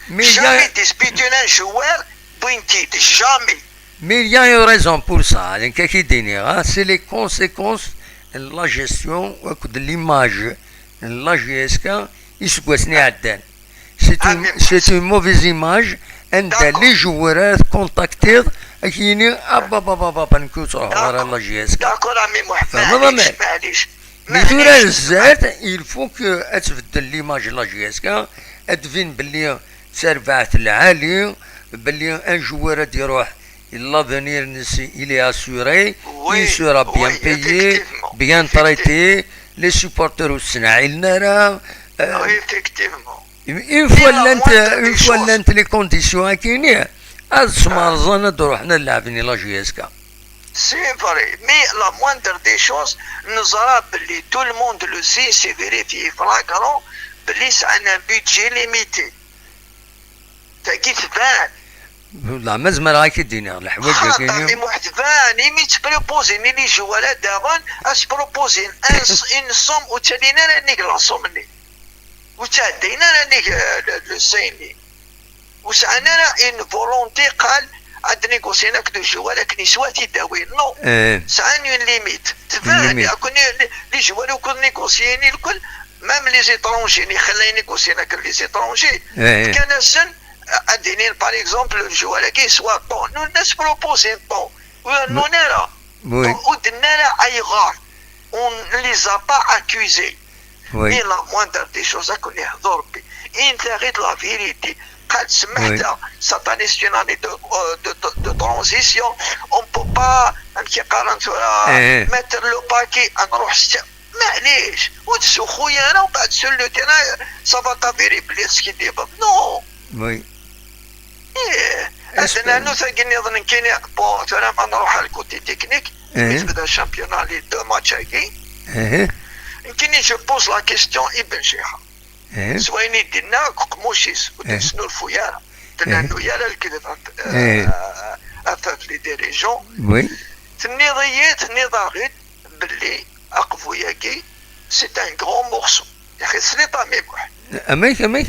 mais il y a, disputé un joueur, wwin-t-id, jamais. Mais il y a une raison pour ça, d nekk ad k-id-iniɣ, hein, c'est les conséquences de la gestion akked l'image n la J S K iseggasen iɛeddan. C'est une, c'est une mauvaise image anda les joueurs ad tkontaktiḍ ad k-yini ababababa nekk ur ttruḥuɣ ara la J S K. Tfehmeḍ a Malik? Mais tura ar zdat, il faut que ad tbeddel l'image n la J S K, ad d-tbin belli d tarbaɛt lɛali, belli un joueur ad d-iruḥ l'avenir-nnes il est assuré, il sera bien payé, bien traité, les supporters ur ttsenɛilen ara. Effectivement. Une fois llant, une fois llant les conditions akini, ad smerẓen ad d-ruḥen ad leɛben i la J S K. C'est vrai, mais la moindre des choses, neẓra belli tout le monde le sait, c'est vérifié flagrant, belli sɛan un budget limité. Tagi tban. Wallah, ma zemreɣ ad k-id-iniɣ leḥwayeǧ-agi. Xaṭer imuḥ tban, imi ttpropozin i les joueurs daɣen, ad spropozin une somme ur ttalin ara nnig la somme-nni. Ur ttɛeddayen ara nnig le seuil-nni. Ur sɛan ara une volonté qal ad négocien akked joueur akken yeswa tidawin. Non. Eh. Sɛan une limite. Tban. Une limite. Akk les joueurs ukud négocien, même les étrangers, les xellay négocien akked les étrangers. Eh. Fkan-asen, ad inin, par exemple, le joueur-agi yeswa tant. Nous, nna-s proposer tant. Ur rennun ara. Oui. Ur d-nnin ara ayɣer. On ne les a pas accusés. Oui. Et la moindre des choses, ad ken-ihdu Rebbi. Init-aɣ-id la vérité. Qal smeḥta, oui, sataniste, une année de, euh, de, de, de transition. On peut pas, amek i qqaren tura, eh, mettre le paquet, ad nruḥ s-, maɛlic, ur ttzuxxu ara, ومن بعد sur le terrain, ça va t'avérer belli ce qui dit. Non. Oui. Ih, ad nernu tagi nniḍen nekkini. Bon, tura ma nruḥ ar le côté technique, eh, mi tebda championnat, les deux matchs-agi, eh, nekkini je pose la question i Ben Chiha. Eh. S wayen i d-yenna deg uqemmuc-is, ur, eh, d-yesnulfuy ara. D-, eh, nennu ara lekdeb af, eh, af, af les dirigeants. Oui. Tenniḍ-iyi, tenniḍ-aɣ-id belli aqbu-agi, c'est un grand morceau. Yaxi tesliḍ-am i Muḥ. Amek, amek?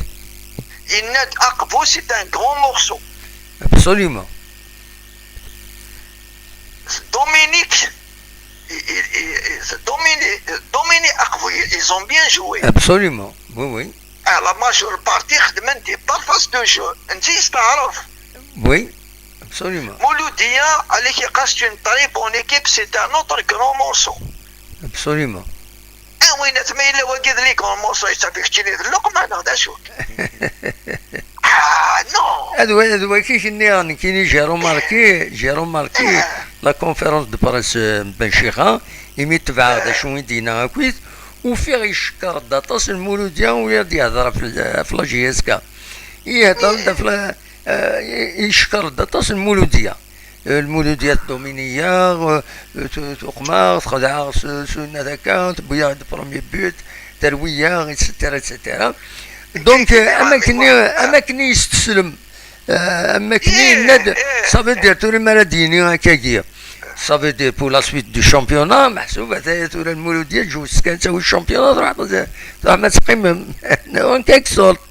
Yenna-d aqbu, c'est un grand morceau. Absolument. Dominique, i, i, i, Dominique, Dominique aqbu, ils ont bien joué. Absolument, oui, oui. Ah, la majeure partie xedmen des belles passes de jeu. Netta yesteɛref. Oui, absolument. Mouloudia, avec, c'est une très bonne équipe, c'est un autre grand morceau. Absolument. Ah, win ma yella wagi d les grands morceaux, yettaf keččini d Luqman, neɣ d acu? Ah, non. Ad wa-, ad waki k-nniɣ nekkini, j'ai remarqué, j'ai remarqué, ah, la conférence de presse, euh, n Ben Chiha, imi tebɛeɣ d acu i d-yenna akkit, ufiɣ icekkeṛ-d aṭas n Mouloudia u ad yehder ɣef, ɣef la J S K. Yehder-d ɣef la, euh, i-, icekkeṛ-d aṭas n Mouloudia. Euh, Lmouloudia tdomini-yaɣ, euh, tu-, tuqem-aɣ, texdeɛ-aɣ s, s unna d akka, tewwi-yaɣ-d premier but, terwi-yaɣ, et cetera, et cetera. Donc, euh, am akken i, am akken i yesteslem, euh, am akken i yenna-d, ça veut dire, tura mi ara d-yini akkagi, ça veut dire pour la suite du championnat, meḥsub, ata tura Lmouloudia tjewwez kan, tawi championnat, truḥ, truḥ ma teqqimem. En quelque sorte,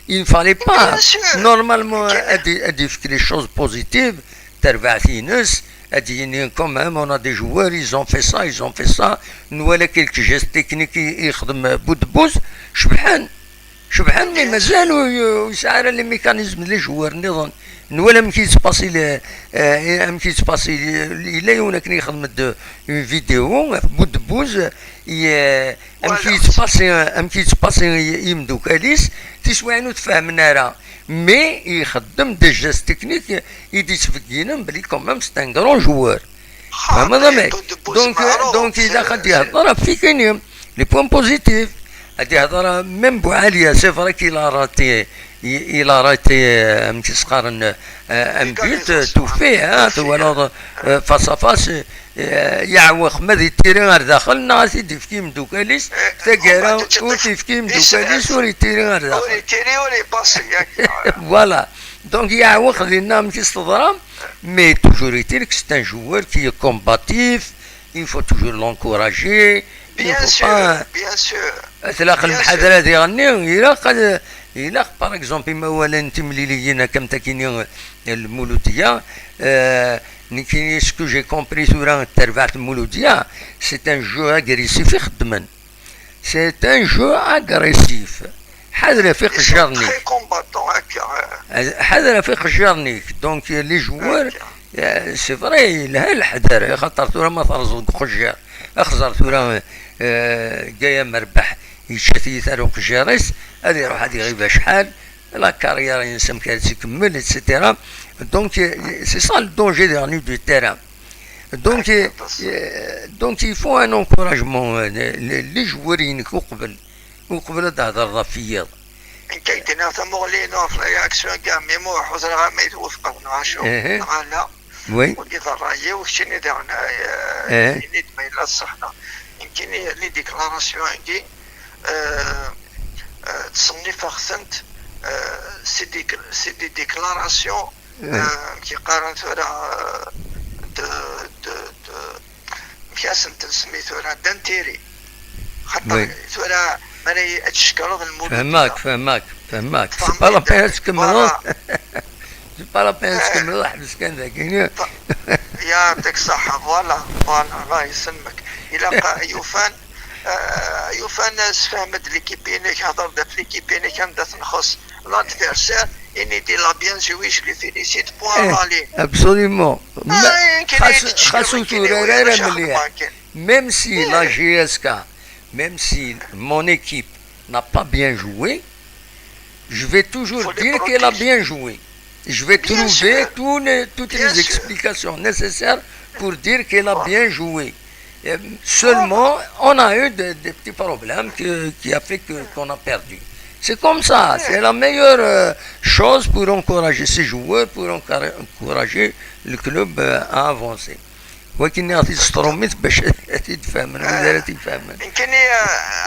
il ne fallait pas. Bien sûr. Normalement, ad, ad yefk les choses positives, tarbaɛt-ines, ad d-yini quand même, on a des joueurs, ils ont fait ça, ils ont fait ça. Nwala quelques gestes techniques i, i yexdem Boudebouz, cebḥen. Cebḥen, mais mazal ur, ur yesɛi ara les mécanismes, les joueurs nniḍen. Nwala amek i yettpasi le, eh, amek i yettpasi, yella yiwen akken yexdem-d une vidéo ɣef Boudebouz, i, eh, amek i yettpasi, amek i yettpasi i, i yimdukal-is, tiswiɛin ur t-fehmen ara. Mais ixeddem des gestes techniques i d-yettbegginen belli quand même c'est un grand joueur. Tfehmeḍ amek? Donc, donc ilaq ad d-yehder ɣef tikini, les points positifs. Ad d-yehder même Boualiya, c'est vrai qu'il a raté, il, il a raté, euh, amek i s-qqaren, euh, un but, euh, tufiɛ, hein, twalaḍ, euh, face à face, euh, yeɛweq ma d itiri ar daxel, neɣ ad t-id-yefk i yimdukal-is, taggara ur t-yefki i yimdukal-is, ur itiri ar daxel. Voilà. Donc, yeɛweq dinna amek i s-teḍra, mais toujours est-il que c'est un joueur qui est combatif, il faut toujours l'encourager, il faut pas. Bien sûr, bien sûr. Tlaq lemḥadra diɣenni, ilaq ad, ilaq, par exemple, imawalen n timliliyin akka am takini, Lmouloudia, euh, nekkini, ce que j'ai compris tura, tarbaɛt n Lmouloudia, c'est un jeu agressif i xeddmen. C'est un jeu agressif. Ḥader ɣef iqejjaren-ik. Très combattant, akka. Ḥader ɣef iqejjaren-ik. Donc, les joueurs, euh, c'est vrai, yelha leḥder, axaṭer tura ma terrzeḍ deg uqejjir, xẓer tura, euh, Gaya Merbeḥ, yečča tiyita ar uqejjir-is, ad iruḥ ad iɣib acḥal, la carrière-ines amek ara tt-ikemmel, et cetera. Donc, euh, c'est ça le danger diɣen du terrain. Donc, euh, donc il faut un encouragement, euh, les, les, les joueurs-inek uqbel, uqbel ad d-thedreḍ ɣef yiḍ. Nekk ay d-iniɣ tamuɣli-inu ɣef la réaction-agi a Ɛemmi Muḥ, ur ẓriɣ ma i twufqeḍ neɣ acu, neɣ ala. Oui. Wagi d ṛṛay-iw, keččini diɣen, euh, ini-d ma yella ṣṣeḥ neɣ. Nekkini les déclarations-agi, euh, euh, ttṣennifeɣ-tent, euh, c'est des, c'est des déclarations, euh, amek i qqaren tura, euh, de, de, de, amek i asent-nsemmi tura, d'intérêt. Xaṭer tura, ma ara ad tcekkreḍ Lmulud. Fehmeɣ-k, fehmeɣ-k, fehmeɣ-k. C'est pas la peine ad tkemmleḍ. Voilà. Pas la peine, ḥbes kan dagi. Yɛṭik ṣṣeḥḥa. Voilà, voilà, الله يسلمك. Ilaq يوفان, يوفان سفهم-d l'équipe-inek, هضر-d في l'équipe-inek anda تنخص l'adversaire, ini-d il a bien joué, je le félicite, point à la ligne. Absolument. Xas ur turar ara mliḥ, même si la J S K, même si mon équipe n'a pas bien joué, je vais toujours dire qu'elle a bien joué. Je vais trouver toutes les explications nécessaires pour dire qu'elle a bien joué. Seulement, on a eu des, des petits problèmes que, qui a fait que, qu'on a perdu. C'est comme ça, c'est la meilleure euh, chose pour encourager ces joueurs, pour encourager le club euh, à avancer. Wagi nniɣ-t-id s trumit bac ad t-id-fehmen wid ara t-id-fehmen. Nekkini,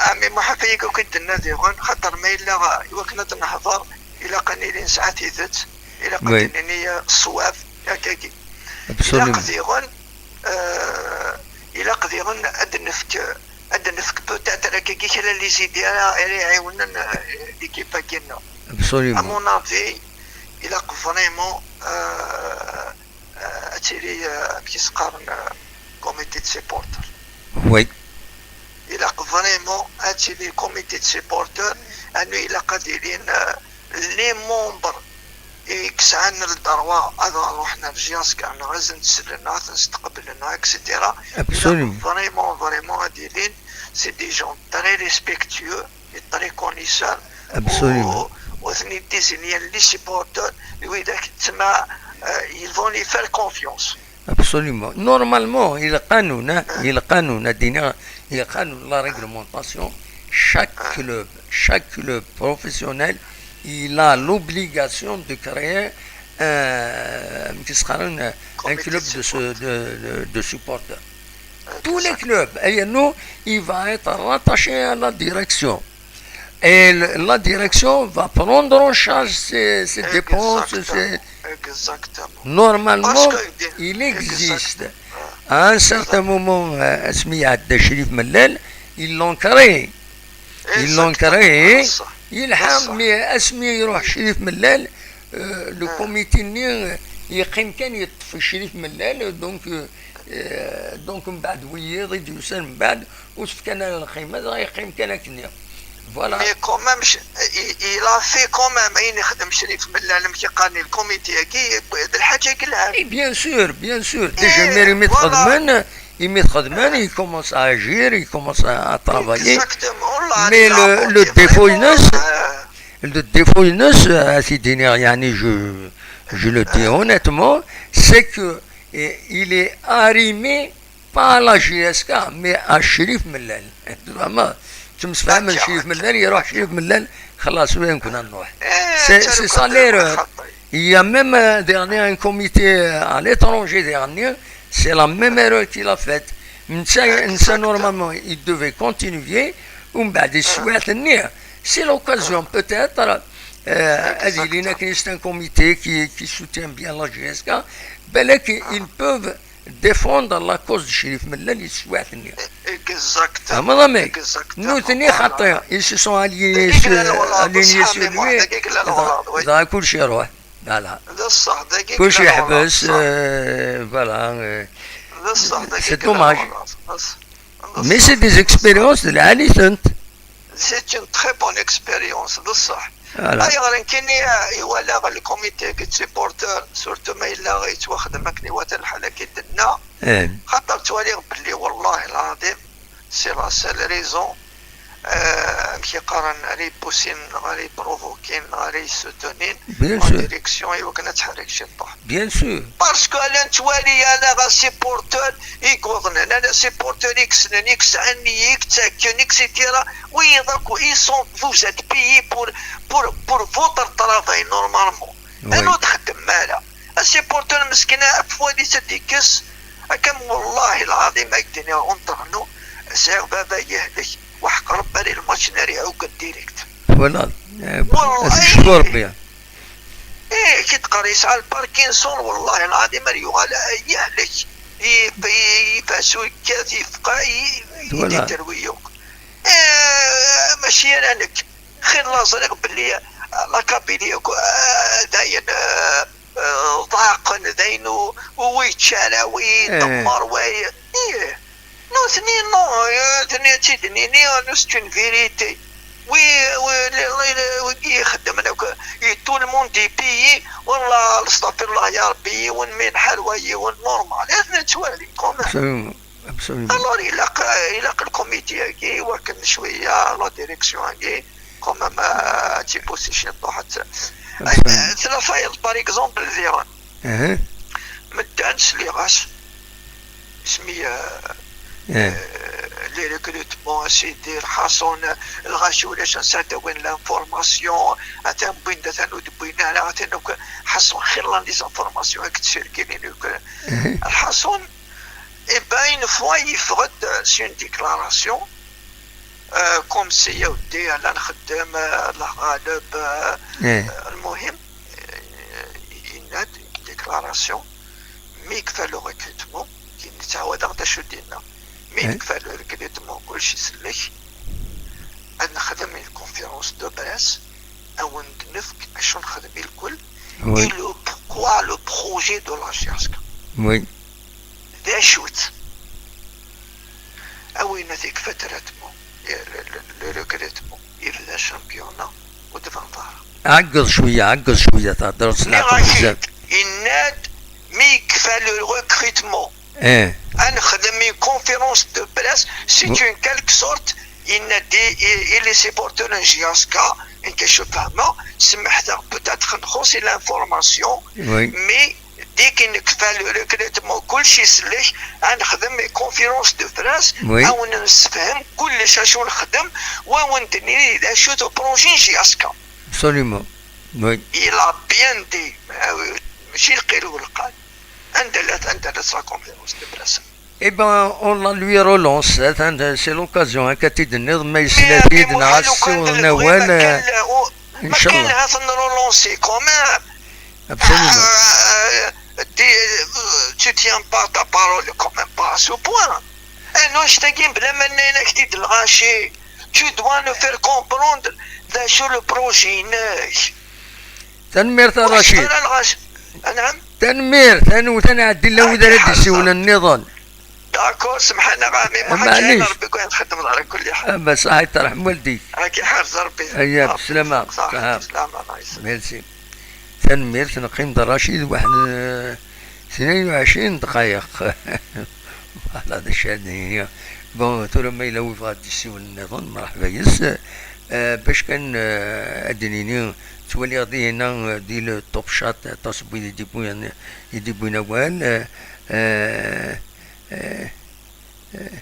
ɛemmi Muḥ, ɣef wayagi akk i d-tenna diɣen, xaṭer ma yella iwakken ad nehḍer, ilaq ad nili nesɛa tidet, ilaq ad d-nini ṣṣwab, akkagi. Ilaq diɣen, ilaq diɣen ad d-nefk, ad d-nefk peut-être akkagi kra n les idées ara iɛiwnen l'équipe-agi-nneɣ. Absolument. À mon avis, ilaq vraiment ad tili, amek i s-qqaren, comité de supporters. Oui. Ilaq vraiment ad tili comité de supporters, anu ilaq ad ilin les membres i yesɛan le droit ad ruḥen ar J S K neɣ ad sen-slen neɣ ad ten-steqblen neɣ et cetera. Ilaq vraiment, vraiment ad ilin, c'est des gens très respectueux et très connaisseurs. Absolument. Ur ten-id-désignent les supporters, d widak tma, ils vont les faire confiance. Absolument. Normalement, il qanun, hein, il qanun, ad d-iniɣ, il qanun, la réglementation, chaque club, chaque club professionnel, il a l'obligation de créer un, un club de, de, de, de supporters. Tous les clubs, et nous, il va être rattaché à la direction. Et la direction va prendre en charge ces, ces dépenses. Ces... Normalement, il existe à un certain moment, euh, asmi iɛedda Crif Mellal, ils l'ont créé. Ils l'ont créé. Yelha, mais asmi iruḥ Crif Mellal, euh, le comité-nni, euh, yeqqim kan yeṭṭef Crif Mellal, donc, euh, donc mbeɛd wiyiḍ i d-yusan mbeɛd, ur s-fkan ara lqima, dɣa yeqqim kan akkenni. Voilà. Mais quand même, il a fait quand même ayen ixdem Crif Mellal, amek i qqaren, le comité-agi, d lḥaǧa i yelhan. Et bien sûr, bien sûr. Déjà, mais imi txedmen, imi txedmen, il commence à agir, il commence à, à travailler. Exactement. Mais le, le défaut-ines, le défaut-ines, à t-id-iniɣ, يعني, je, je le dis honnêtement, c'est que, eh, il est arrimé pas à la J S K, mais à Crif Mellal. Vraiment, tu me fais Crif Mellal, il y aura Crif Mellal, خلاص, وين كنا نروح. C'est, c'est ça l'erreur. Il y a même un dernier, un comité à l'étranger dernier, c'est la même erreur qu'il a faite. Netta, netta, normalement, il devait continuer, ومن بعد يسوات النية. C'est l'occasion, peut-être, euh, c'est un comité qui, qui soutient bien la J S K. Balak, ils peuvent défendre la cause de Crif Mellal, yeswiɛt-nni. Exactement. Nutni xaṭi, ils se sont alignés sur, alignés sur lui. Dɣa kulci iruḥ. Voilà. Kulci yeḥbes. Voilà. C'est dommage. Mais c'est des expériences de la Alison. C'est une très bonne expérience, بصح. Voilà. Ayɣer nekkini iwala le comité de supporters, surtout ma yella yettwaxdem akken iwata lḥal akka i d-tenna. Xaṭer ttwaliɣ belli, والله العظيم, c'est la seule raison, amek i qqaren, ara yebbusin, neɣ ara yebruvukin, neɣ ara yessutunin en direction i wakken ad tḥerrek ciṭuḥ. Bien sûr. Parce que ala nettwali ala supporter i yuḍnen, ala supporter i yessnen, i yesɛan nniya, i yettakken, et cetera. Wiyaḍ akk, ils sont, vous êtes payés pour, pour, pour votre travail normalement. Anu txeddem ara. Supporter meskin, afwad-is ad d-ikkes. Akka, والله العظيم, ad k-d-iniɣ entre nous, sɛiɣ baba yehlek, وحق ربي, الماتش ناري عوق direct. Voilà. والله. Ih, ki tqer yesɛa lparkinson, والله العظيم, ar yuɣal yehlek. Ifasu yekkat, yefqa, yedderwi yakk. Ih, mačči ala nekk. Xir la ẓriɣ belli la Kabylie akk, dayen, eh, ḍaqen, d ayen u-, ur yečči ara, wi Eh. idemmer, wa i-, ih. Nutni, non, eh, nutni ad tt-id-nini, c'est une vérité. Wi, wi, li, li, li, wigi ixeddmen akk, i tout le monde est payé, wallah, astafirullah ya Rebbi, yiwen ma yenḥerwa yiwen, normal, ad nettwali, quand même. Absolument, absolument. Alors, ilaq, ilaq le comité-agi, wakken cwiya, la direction-agi, quand même, euh, ad tibussi ciṭuḥ, ad t-, Absolument. Eh, tella tayeḍ, par exemple, diɣen. Aha. Medden sliɣ-as, ismi, eh, Eh. eh, les recrutements, a sidi, lḥaṣun, lɣaci ulac, ansa d-awin l'information, atan wwin-d, atan ur d-wwin ara, atan akk, ḥaṣun, xilla les informations i yettcirculin akk. Aha. Lḥaṣun, eh ben, une fois, yeffeɣ-d, eh, s une déclaration, eh, comme si, ya weddi, la nxeddem, eh, Allah ɣaleb, eh, Eh. eh, المهم, eh, yenna-d une déclaration, mi yekfa le recrutement, yettɛawad-aɣ-d acu d-yenna. Mi Eh. yekfa le recrutement, kullec isellek, ad nexdem une conférence de presse, ad wen-d-nefk acu nexdem i lkul, Oui. et le pourquoi le projet de la J S K. Oui. D acu-t? A winna, yekfa traitement, le, le, le, le recrutement, yebda championnat, ur d-tbaned ara. Ɛeggeḍ cwiya, ɛeggeḍ cwiya, theddreḍ s leɛqel bzzaf. Yenna-d, mi yekfa le recrutement, Eh. ad nexdem une conférence de presse, c'est une quelque sorte, yenna-d i, i, i les supporters n J S K, nekk acu fehmeɣ, semmeḥ-aɣ, peut-être nxuṣ i l'information, Oui. mais dès que nekfa le recrutement, kullec isellek, ad nexdem une conférence de presse, Oui. ad wen-nessefhem kullec acu nexdem, wa wen-d-nini d acu-t projet n J S K. Absolument. Oui. Il a bien dit, ah oui, mačči lqil u lqal. Anda llant, anda llant la conférence de presse? Eh ben, on la lui relance, atan, c'est l'occasion, akka t-id-tenniḍ, ma yesla-t-id, neɣ ad s-siwḍen awal, eh, inchallah. Ma kan ad ten-relancer quand même. Absolument. Euh, tu, tu tiens pas ta parole quand même, pas à ce point. Eh, non, je t'ai dit, bla ma nnan-ak-id lɣaci, tu dois nous faire comprendre d acu le projet-inek. Tanemmirt a Racid. Ur ara lɣaci. Anɛam? Tanemmirt, ad newwet ad nɛeddi la wid ara d-isiwlen nniḍen. D'accord, semḥ-aneɣ a ɛemmi Muḥend, Rebbi kan txeddmeḍ ara kulli ḥal. Ah, ben, ṣaḥit, terḥem waldik. Ad k-iḥrez Rebbi. Aya, beslama. Ṣaḥit, beslama, Allah yesselmek. Merci. Tanemmirt, neqqim d Racid, waḥed, eh, tnayen u ɛecrin ddqayeq. Voilà, d acu ara d-nini. Bon, tura ma yella wi bɣa ad d-isiwel nniḍen, mṛeḥba yes. Eh, bac kan, eh, ad d-nini, ttwaliɣ dihin, eh, di le top chat, aṭas n wid i d-iwwin, i d-iwwin awal, eh, eh, eh, eh,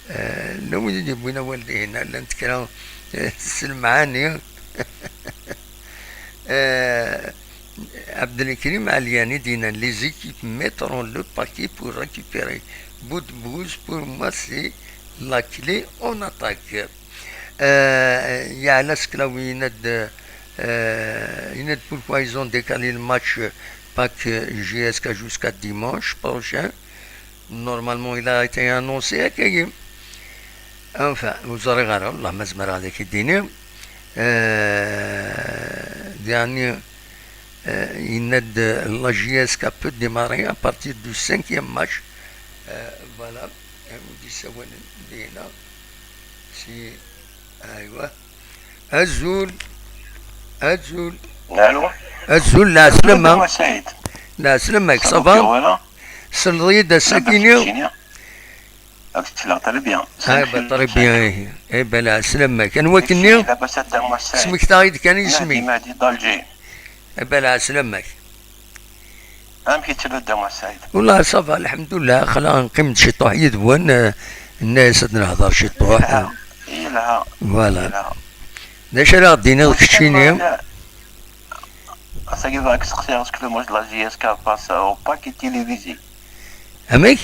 Eh, llan wid i d-yewwin awal dihin, llant kra, eh, s lemɛani. Eh, Abdelkrim Aliani d-yennan, les équipes mettront le paquet pour récupérer Boudbouz. Pour moi, c'est la clé en attaque. Eh, yeɛla Sklawi yenna-d, eh, yenna-d pourquoi ils ont décalé le match, pas que J S K jusqu'à dimanche prochain. Normalement, il a été annoncé, akka-yi. Enfin, ur ẓriɣ ara, wallah, ma zemreɣ ad ak-id-iniɣ. Euh, yeɛni, euh, yenna-d, la J S K peut démarrer à partir du cinquième match. Euh, voilà, ayen i d-yessawalen dinna. Si, aywa. Azul. Azul. Allô. Azul, lɛeslama. Salut, Saïd. Lɛeslama-k, ça va? Voilà. Selleḍ-iyi-d ass-agi-nni? Ah, ben, très bien. Ah, ben, très bien, ihi. Eh ben, lɛeslama-k. Anwa-k-nni? Smektaɣ-iyi-d kan isem-ik. Mahdi, Mahdi d'Alger. Eh ben, lɛeslama-k. Amek i ttiliḍ, Dda Muḥ Saɛid? Wallah, ça va, lḥemdullah, aql-aɣ neqqim-d ciṭuḥ yid-wen, eh, nenna-yas ad nehder ciṭuḥ. Yelha, yelha. Voilà. Yelha. D acu ara ɣ-d-tiniḍ keččini? Ass-agi bɣiɣ ad k-steqsiɣ, est-ce que le match de la J S K face au pack est télévisé? Amek?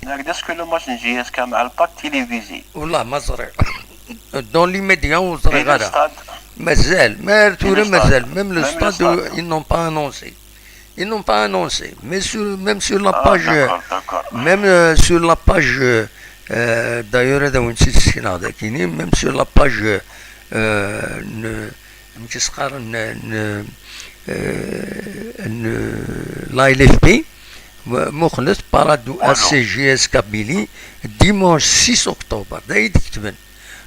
Nniɣ-ak-d, est-ce que le match n J S K مع le pack télévisé? Wallah, ma ẓriɣ. Dans l'immédiat, ur ẓriɣ ara. Mazal, ma ar tura mazal. Même le stade, ils n'ont pas annoncé. Ils n'ont pas annoncé. Mais sur, même sur la page, même, euh, sur la page, euh, euh, d'ailleurs, ad awen-tt-id-sekneɣ dakini, même sur la page, euh, ne, amek i s-qqaren, n, n, eh, n la L F P, muqlet Paradou A C J S Kabylie, dimanche six octobre, d ay d-ketben.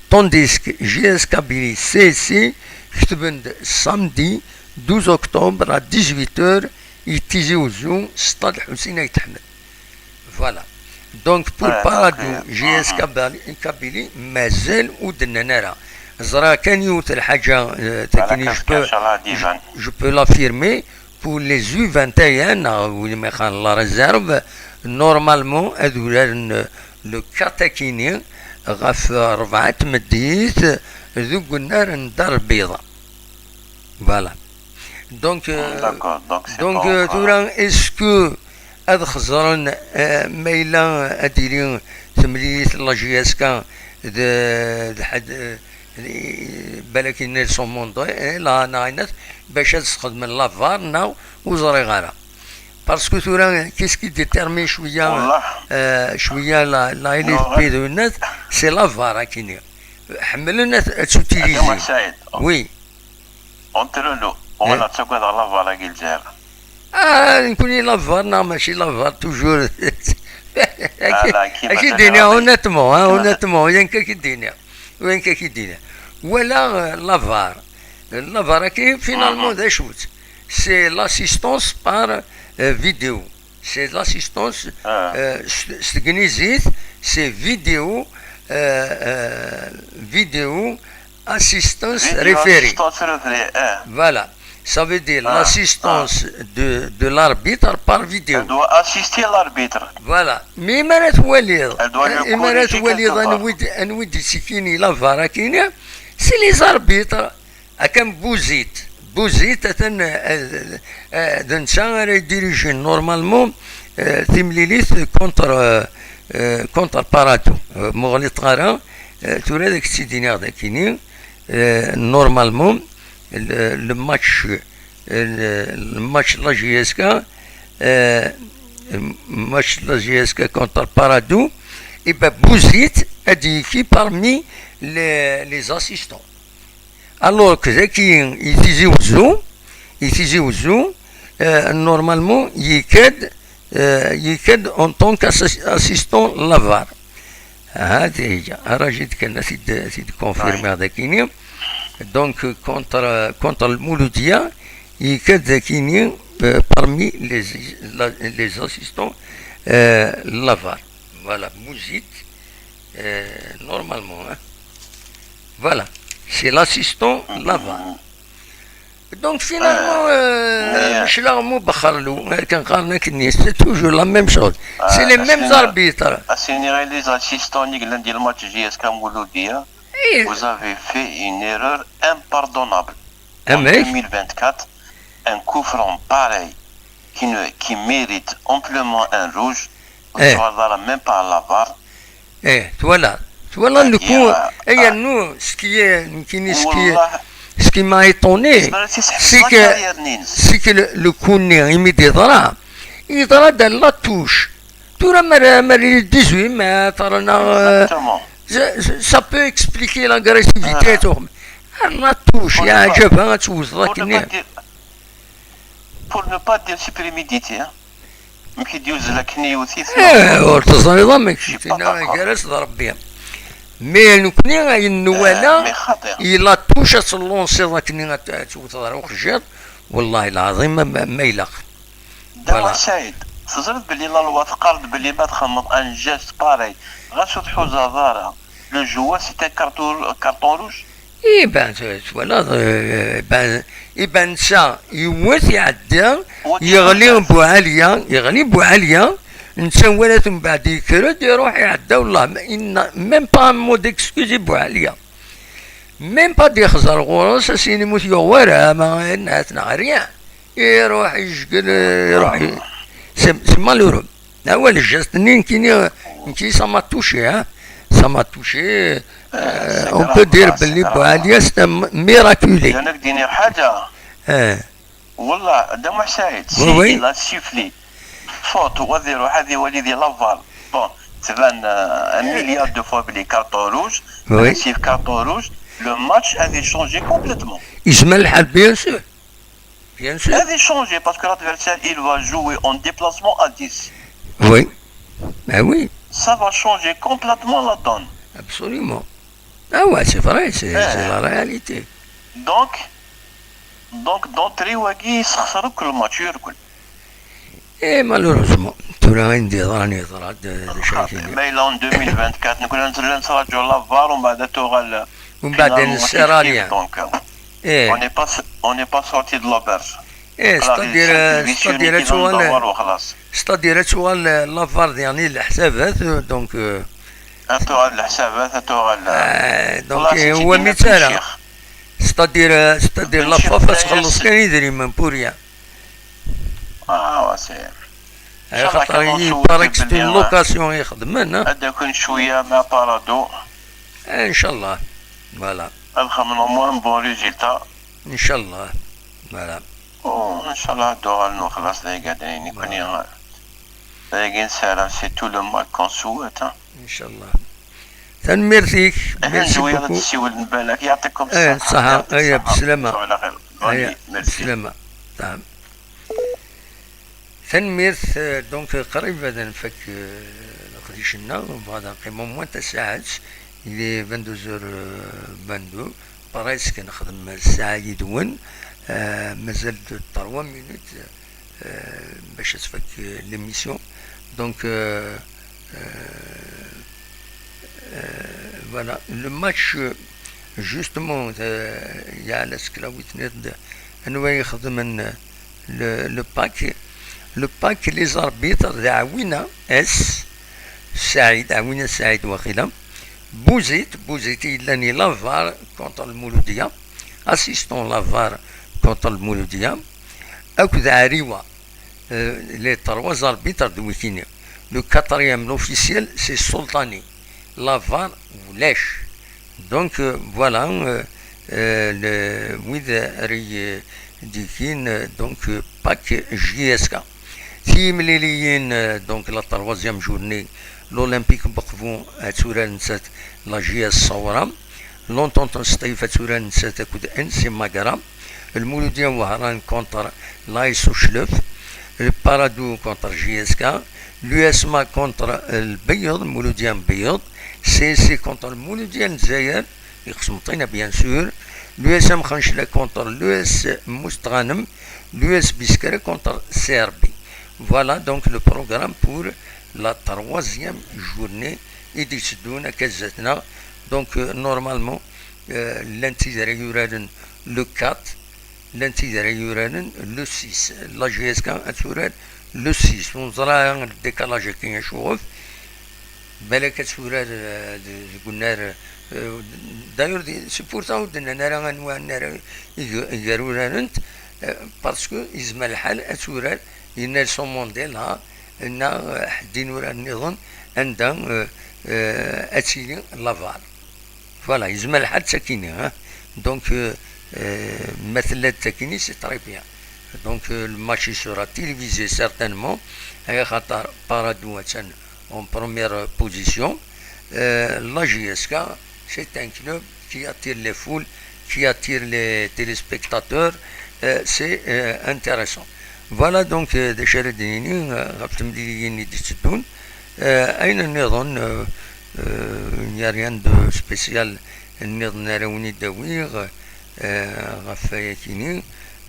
Tandis que J S Kabylie C S C ketben-d samedi douze octobre à dix-huit heures i Tizi Ouzou, Stade Ḥusin Ayt Ḥmed. Voilà. Donc, pour Paradou, J S Kabylie, mazal ur d-nnan ara. Ẓriɣ kan yiwet lḥaǧa, euh, takini, je peux, je, je peux l'affirmer, pour les U vingt et un, neɣ win ma yeqqaren la réserve, normalement, ad uraren, euh, le quatre akini, ɣef rebɛa n tmeddit, deg unnar n Dda Rbiḍa. Voilà. Donc, euh, donc, euh, tura, est-ce que ad xeẓren, euh, ma yella ad d-tili temlilit n la J S K d, d ḥedd, euh, balak yenna son monde, eh, la, neɣ yenna-t, bac ad sxedmen la var, neɣ ur ẓriɣ ara. Parce que tura, qu'est-ce qui détermine cwiya, euh, cwiya la, la L F P d winna-t, c'est la var, akini. Ḥemmlen ad, ad tt-utiliser. Oui. Entre nous, wala ttagadeɣ la var-agi n Lezzayer. Ah, nekkni la var neɣ mačči la var, toujours. Ad k-d-iniɣ honnêtement, hein, honnêtement, rien que ad k-d-iniɣ. Rien que ad k-d-iniɣ. Wala, euh, la var. La var-agi, finalement, d acu-tt? C'est l'assistance par, euh, vidéo. C'est l'assistance, euh, s, s tegnizit, c'est vidéo, euh, euh, vidéo assistance référée. Vidéo assistance référée, eh. Voilà. Ça veut dire l'assistance de, de l'arbitre par vidéo. Elle doit assister l'arbitre. Voilà. Mais imi ara twaliḍ, elle doit le corriger quelque part. Imi ara twaliḍ anwa i d-, anwa i d-ittekkin i la var-akini, c'est les arbitres. Akken Bouzid, Bouzid, atan, eh, eh, d netta ara yedirijin normalement, eh, timlilit contre, eh, eh, contre Paradou. Eh, ma ɣliṭeɣ ara, eh, tura ad ak-tt-id-iniɣ d akini, eh, normalement, le, le match, eh, le, le match la J S K, eh, match la J S K contre Paradou, et ben Bouzid ad d-yekki parmi les, les assistants. Alors que daki, i Tizi Ouzou, i Tizi Ouzou, euh, normalement, yekka-d, euh, yekka-d en tant qu'assistant la var. Ah, déjà, ara j-d kan ad t-id-, ad t-id-confirmer dakini. Donc, contre, contre le Mouloudia, yekka-d dakini, euh, parmi les, la, les assistants, euh, la var. Voilà, Bouzid, euh, normalement, hein. Voilà, c'est l'assistant la var. Donc, finalement, euh, euh, Mecla Mubexxerlu, euh, kan qqaren akkenni, c'est toujours la même chose. C'est les mêmes arbitres. Asini, les assistants i yellan di le match J S K Mouloudia, vous avez fait une erreur impardonnable. En deux mille vingt-quatre, un coup franc pareil qui ne, qui mérite amplement un rouge, ur tettwaliḍ ara même pas la var. Eh, twala, twala le coup, eh, yernu, ce qui est, nekkini, ce qui est, ce qui m'a étonné, c'est que, c'est que le, le coup-nni, imi d-yeḍra, yeḍra-d à la touche. Tura, mer, mer dix-huit mètres, neɣ, euh, ça, ça peut expliquer l'agressivité. À la touche, yeɛǧeb-as ad tewteḍ akken. Pour ne pas dire, pour ne pas dire c'est prémédité, hein. Amek i d-yuzzel akken i yewwet-it? Eh, ur teẓriḍ amek, gar-as d Rebbi. Mais nekkni ayen nwala, i la touche ad tellunsiḍ akken ad tewteḍ ar uxjiḍ, wallahi lɛaḍim ma, ma, ma ilaq. Dda Muḥ Saɛid, teẓriḍ belli la loi teqqar-d belli ma txedmeḍ un geste pareil, ɣas ur tḥuzaḍ ara, le joueur c'est un carton, carton rouge. Iban, twalaḍ, eh, iban, iban netta yewwet, iɛedda, yeɣli Buɛaliya, yeɣli Buɛaliya, netta wala-t mbeɛd yekker-d, iruḥ iɛedda, wallah, même pas un mot d'excuse i Buɛaliya. Même pas d-ixẓer ɣur-s, as-yini ur t-yuɣ wara, ma yenna-t neɣ rien. Iruḥ ijgel, iruḥ i-, c'est, c'est malheureux. Awal, le geste-nni, nekkini, nekkini, ça m'a touché, hein. Ça m'a touché. Euh, on peut dire belli Buɛaliya c'est un miraculé. Ad ak-d-iniɣ ḥaǧa. Eh. Wallah, Dda Muḥ Saɛid, si il a sifflé faute, wa ad iruḥ ad iwali di la var. Bon, tban, euh, un milliard de fois belli carton rouge, oui, un sifflet carton rouge, le match a été changé complètement. Yezmer lḥal, bien sûr. Bien sûr. Ad ichanger parce que l'adversaire il va jouer en déplacement à dix. Oui. Ah oui, Ça va changer complètement la donne. Absolument. Ah ouais, c'est vrai, c'est c'est la réalité. Donc, donc d'entrée wagi yessexṣer akk le match yerkul. Et malheureusement, tura ayen d-yeḍran yeḍra-d, d acu ara k-iniɣ. Ma yella en deux mille vingt-quatre, nekkni nella nettraǧu la var, umbeɛd ad tuɣal. Umbeɛd nessirali. Donc, Eh, on n'est pas, on n'est pas sorti de l'auberge. eh, c'est-à-dire, euh, c'est-à-dire ad tuɣal, وخلاص. c'est-à-dire ad tuɣal, euh, la var diɣen i leḥsabat, euh, donc, euh, Ad tuɣal leḥsabat, ad tuɣal. euh, donc, euh, هو mi tt-ara. C'est-à-dire, euh, c'est-à-dire la faf ad txelleṣ kan idrimen, pour rien. Ah, c'est. Axaṭer il paraît que c'est une location i xedmen, hein. Ad d-aken cwiya ma parado. Inchallah. Voilà. Ad xedmen au moins un bon résultat. Inchallah. Voilà. Oh, inchallah ad d-uɣalen u xlaṣ d ay igadren nekkni. D ayagi nessaram, c'est tout le mal qu'on souhaite, hein. Inchallah. Tanemmirt-ik. Merci beaucoup. Ad tessiwel balak, يعطيكم Eh, الصحة. ṣṣeḥḥa. Aya, beslama. Merci. Beslama. Naam. Tanemmirt, euh, donc, qrib ad nfak, euh, leqdic-nneɣ, nebɣa ad neqqim au moins tasaɛet, il est vingt-deux heures vingt-deux, presque nexdem ssaɛa yid-wen, euh, mazal-d trois minutes, euh, bac ad tfak, euh, l'émission. Donc, euh, euh, euh, voilà, le match, euh, justement, euh, yeɛla seg la witness de anwa i ixedmen, euh, le, le pack. Le pack, les arbitres, d Ɛwina S Saɛid, Ɛwina Saɛid waqila. Bouzid, Bouzid i yellan i la var contre le Mouloudia, assistant la var contre le Mouloudia, akked Ɛriwa, euh, les trois arbitres de wikini. Le quatrième, l'officiel, c'est Sultani. La var ulac. Donc, euh, voilà, euh, euh, le, wid ara y-, d-ikin, euh, donc, euh, pack J S K. Timliliyin, euh, donc, la troisième journée, l'Olympique Beqbu ad turar nettat la J S Sawra. L'Entente n Sṭif ad turar nettat akked N C Magra. Le Mouloudien Wahran contre l'A S Uclef. Le Paradou contre J S K. L'U S M A contre, euh, Lbeyyeḍ, Mouloudien Lbeyyeḍ. C S C contre le Mouloudien Lezzayer. Iqsem Ṭina, bien sûr. L'U S M Xancla contre l'U S Mustɣanem. L'U S Biskra contre C R B. Voilà donc le programme pour la troisième journée i d-itteddun akka zdat-neɣ. Donc, euh, normalement, euh, llan tid ara yuraren le quatre, llan tid ara yuraren le six. La J S K ad turar le six. Ur neẓra le décalage-agi acuɣef. Balak ad turar, euh, deg unnar, euh, d'ailleurs, di, c'est pour ça ur d-nnan ara anwa annar i g-, i gar urarent, euh, parce que yezmer lḥal ad turar i Nelson Mandela neɣ, euh, ḥedd inurar nniḍen anda, euh, euh, ad tili la var. Voilà, yezmer lḥal d takini, hein. Donc, euh, euh, ma tella d takini, c'est très bien. Donc, euh, le match il sera télévisé certainement. Axaṭer Paradou attan en première position. Euh, la J S K, c'est un club qui attire les foules, qui attire les téléspectateurs. Euh, c'est, euh, intéressant. Voilà donc, euh, d acu ara d-nini, euh, ɣef temliliyin i d-itteddun. Euh, ayen nniḍen, euh, euh, il n'y a rien de spécial nniḍen ara wen-id-awiɣ, euh, ɣef wayakini.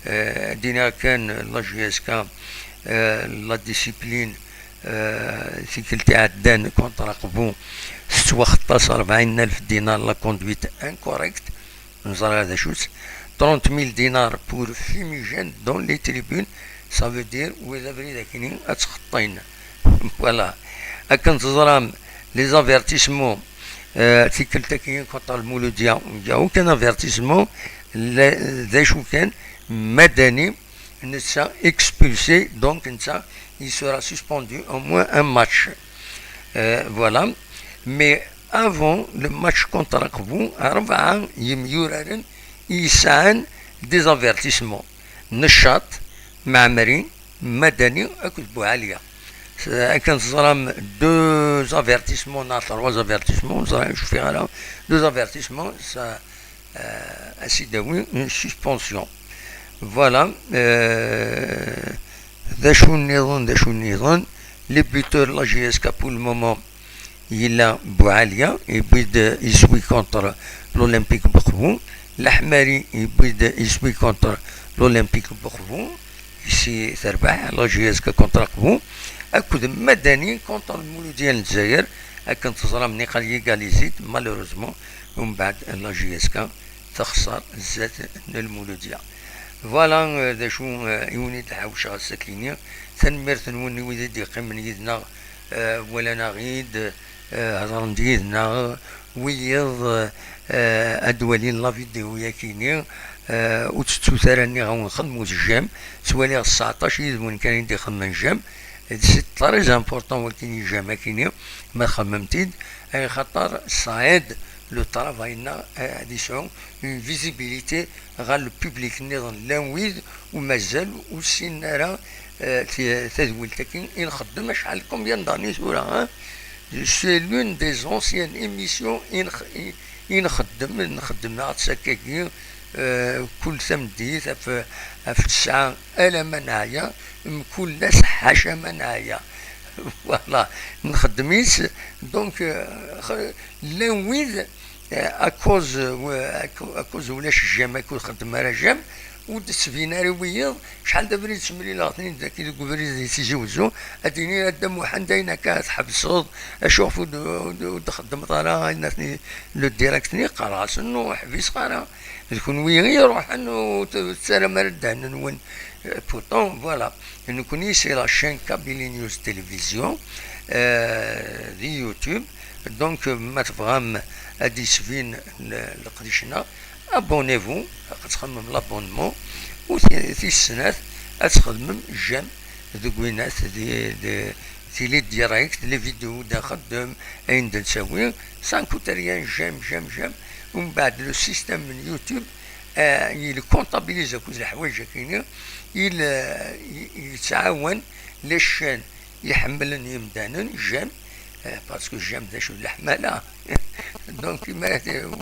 Euh, ad d-iniɣ kan, la J S K, euh, la discipline, euh, tikkelt iɛeddan contre Aqbu, tettwaxeṭṭ-as rebɛin alef dinar la conduite incorrecte. Neẓra d acu-tt. Trente mille dinars pour fumigène dans les tribunes, ça veut dire wid abrid akkenni ad ttxeṭṭin. Voilà. Akken teẓram, les avertissements, euh, tikkelt-agi contre le Mouloudia, il n'y a aucun avertissement. Le, d acu kan, Madani, netta expulsé, donc netta, il sera suspendu au moins un match. Euh, voilà. Mais avant le match contre Aqbu, rebɛa yemyuraren i yesɛan des avertissements. Neccaṭ, Mɛemmri, Madani akked Buɛaliya. Akken teẓram, deux avertissements neɣ trois avertissements, ur ẓriɣ, ur cfiɣ ara, deux avertissements, ça, euh, à Sidawi, une suspension. Voilà. Euh, d acu nniḍen, d acu nniḍen. Le buteur, la J S K, pour le moment, yella Boualia, yewwi-d iswi contre l'Olympique Beqbou. Laḥmari, yewwi-d iswi contre l'Olympique Beqbou. Ici terbeḥ la J S K contre Aqbou, akked Madani contre Lmuludiya n Lezzayer. Akken teẓram, niqal égalisé-d, malheureusement, umbeɛd la J S K texṣer zdat n Lmuludiya. Voilà, euh, d acu, euh, i wen-id-ḥawceɣ ass-akini. Tanemmirt-nwen i wid i d-yeqqimen yid-neɣ, euh, walan-aɣ-id, euh, hedren-d yid-neɣ, wiyiḍ, euh, ad walin la vidéo-yakini, euh, ur tettut ara, nniɣ-awen xedmet j'aime, ttwaliɣ sseɛṭac yid-wen kan i d-ixedmen j'aime. C'est très important wakin j'aime-akini, ma txedmem-t-id, ay xaṭer ça aide le travail-nneɣ, euh, ad yesɛu une visibilité ɣer le public nniḍen, llan wid u mazal ur ssinen ara, euh, ti-, tadwilt-agi i nxeddem acḥal, combien d'années tura, hein? C'est l'une des anciennes émissions i nx-, i, i nxeddem, nxeddem-aɣ-tt akkagi, euh, kul tameddit ɣef, ɣef tesɛa alamma neɛya, mkul ass ḥaca ma neɛya. Voilà, nxeddem-itt, donc, euh, x-, llan wid, euh, à cause, euh, à cause ulac j'aime, akud xeddem ara j'aime, ur d-ttbin ara wiyiḍ. Acḥal d abrid ttemlileɣ-ten-id dagi deg ubrid di Tizi Wezzu, ad d-inin a Dda Muḥend ayen akka tḥebseḍ, acuɣef ur d-, ur d-, ur d-txeddmeḍ ara ayen atni le direct-nni? Qqareɣ-asen, ur ḥbiseɣ ara. D kunwi i iruḥen, ur t-, ur tettarram ara ddehn-nwen. Euh, pourtant, voilà. Nekkni, c'est la chaîne Kabylie News Télévision, euh, di YouTube. Donc, euh, ma tebɣam ad d-yesbin le-, leqdic-nneɣ, abonnez-vous, ad txedmem l'abonnement, u ti-, tis snat, ad txedmem j'aime deg winat di, di, tili direct, les vidéos d nxeddem, ayen d-nettawi, ça ne coûte rien, j'aime, j'aime, j'aime. Umbeɛd, le système n YouTube, euh, il comptabilise akked leḥwayeǧ-akini, il, euh, il, il yettɛawan les chaînes iḥemmlen yimdanen, j'aime, euh, parce que j'aime d acu d leḥmala. Donc, ma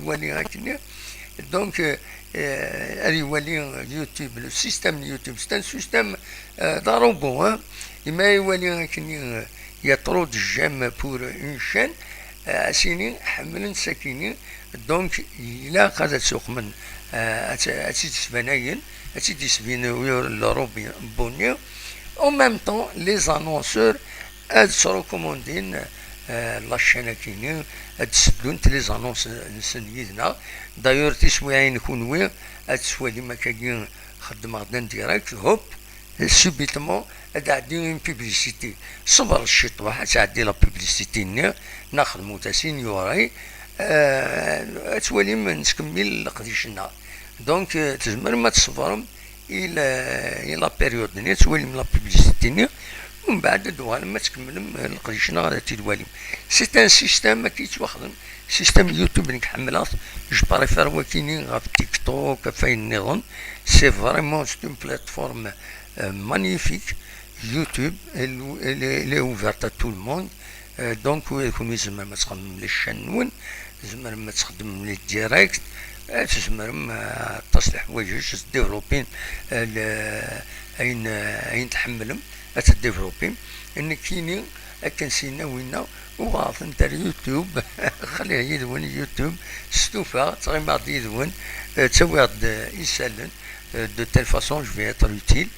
wali akkenni. Donc, euh, euh, ad iwali YouTube, le système de YouTube, c'est un système, euh, d robot, hein. Imi iwali akkenni, euh, il y a trop de j'aime pour une chaîne, euh, ad s-yini ḥemmlen sakini. Donc, ilaq ad tt-uqmen, euh, ad tt-, ad tt-id-sbanayen, ad tt-id-isbin le robot-nni. En même temps, les annonceurs ad ttrekumundin, euh, la chaîne-akini, ad d-seddunt les annonces-nsen yid-neɣ. D'ailleurs, tiswiɛin kunwi ad twalim akkagi xeddmeɣ-d en direct, hop, subitement ad d-tɛeddi une publicité. Ṣebret ciṭuḥ, ad tɛeddi la publicité-nni, neɣ xedmut-as ignorer, euh, ad twalim nettkemmil leqdic-nneɣ. Donc, euh, tzemrem ad tṣebrem i la, i la période-nni, ad twalim la publicité-nni, umbeɛd ad d-tuɣalem ad tkemmlem, eh, leqdic-nneɣ ad t-id-twalim. C'est un système akka yettwaxdem, système YouTube nekk ḥemmleɣ-t, je préfère wakini ɣef TikTok, ɣef wayen nniḍen. C'est vraiment, c'est une plateforme, euh, magnifique. YouTube, elle, elle est, elle est ouverte à tout le monde. Euh, donc, euh, kunwi tzemrem ad txedmem les chaînes-nwen, tzemrem ad txedmem les directs, euh, tzemrem, euh, aṭas n leḥwayeǧ ad tdéveloppim, euh, le-, ayen, euh, ayen tḥemmlem ad t-développim. Nekkini, akken s-yenna winna, uɣeɣ-tent ar YouTube, xliɣ yid-wen YouTube, stufaɣ, ttɣimaɣ-d yid-wen, euh, ttawiɣ-d, euh, isallen, euh, de telle façon je vais être utile.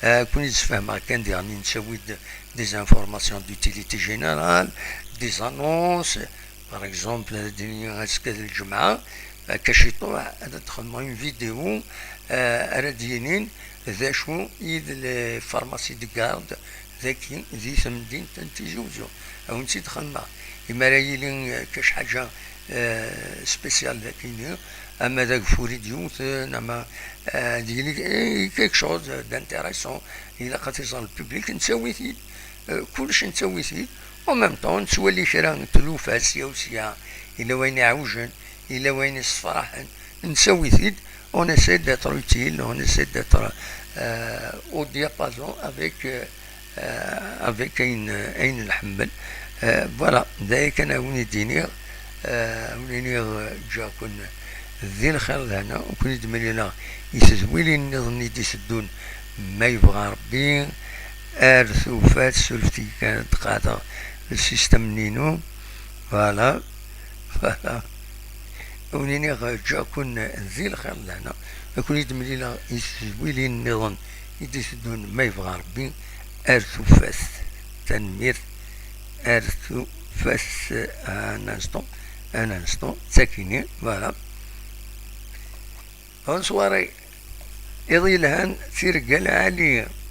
Euh, kunwi d-sfehmeɣ kan diɣen, nettawi-d des informations d'utilité générale, des annonces, par exemple, ad d-nini azekka d lǧemɛa, akka ciṭuḥ, ad d-xedmeɣ une vidéo, euh, ara d-yinin d acu i d les pharmacies de garde dagi di temdint n Tizi Wezzu. Ad wen-tt-id-xedmeɣ. Imi ara yili, euh, kac ḥaǧa, euh, spéciale dagini, ama d ageffur i d-yewten, ama, euh, ad yili, eh, quelque chose d'intéressant, ilaq ad t-iẓer le public, nettawi-t-id. Euh, kullec nettawi-t-id. En même temps, nettwali kra n tlufa sya u sya, yella wayen iɛewjen, yella wayen yessefraḥen, nettawi-t-id. On essaie d'être utile, on essaie d'être, euh, au diapason avec, euh, euh, avec ayen, ayen nḥemmel. Euh, voilà, d aya kan ara wen-id-iniɣ, euh, ara wen-iniɣ, euh, ǧǧiɣ-ken, Di lxir d hna, u ken-id-mlileɣ i tedwilin nniḍen i d-iteddun, ma yebɣa Rebbi. Ar tufat, surfet-iyi kan ad qeɛdeɣ lsistem-nni-inu. Voilà. Voilà. A wen-iniɣ ǧǧiɣ-ken di lxir d lehna. A ken-id-mlileɣ i tedwilin nniḍen i d-iteddun, ma yebɣa Rebbi. Ar tufat. Tanemmirt. Ar tufat. Un instant. Un instant. Ttakini. Voilà. Bonsoir. Iḍ yelhan, tirga lɛali.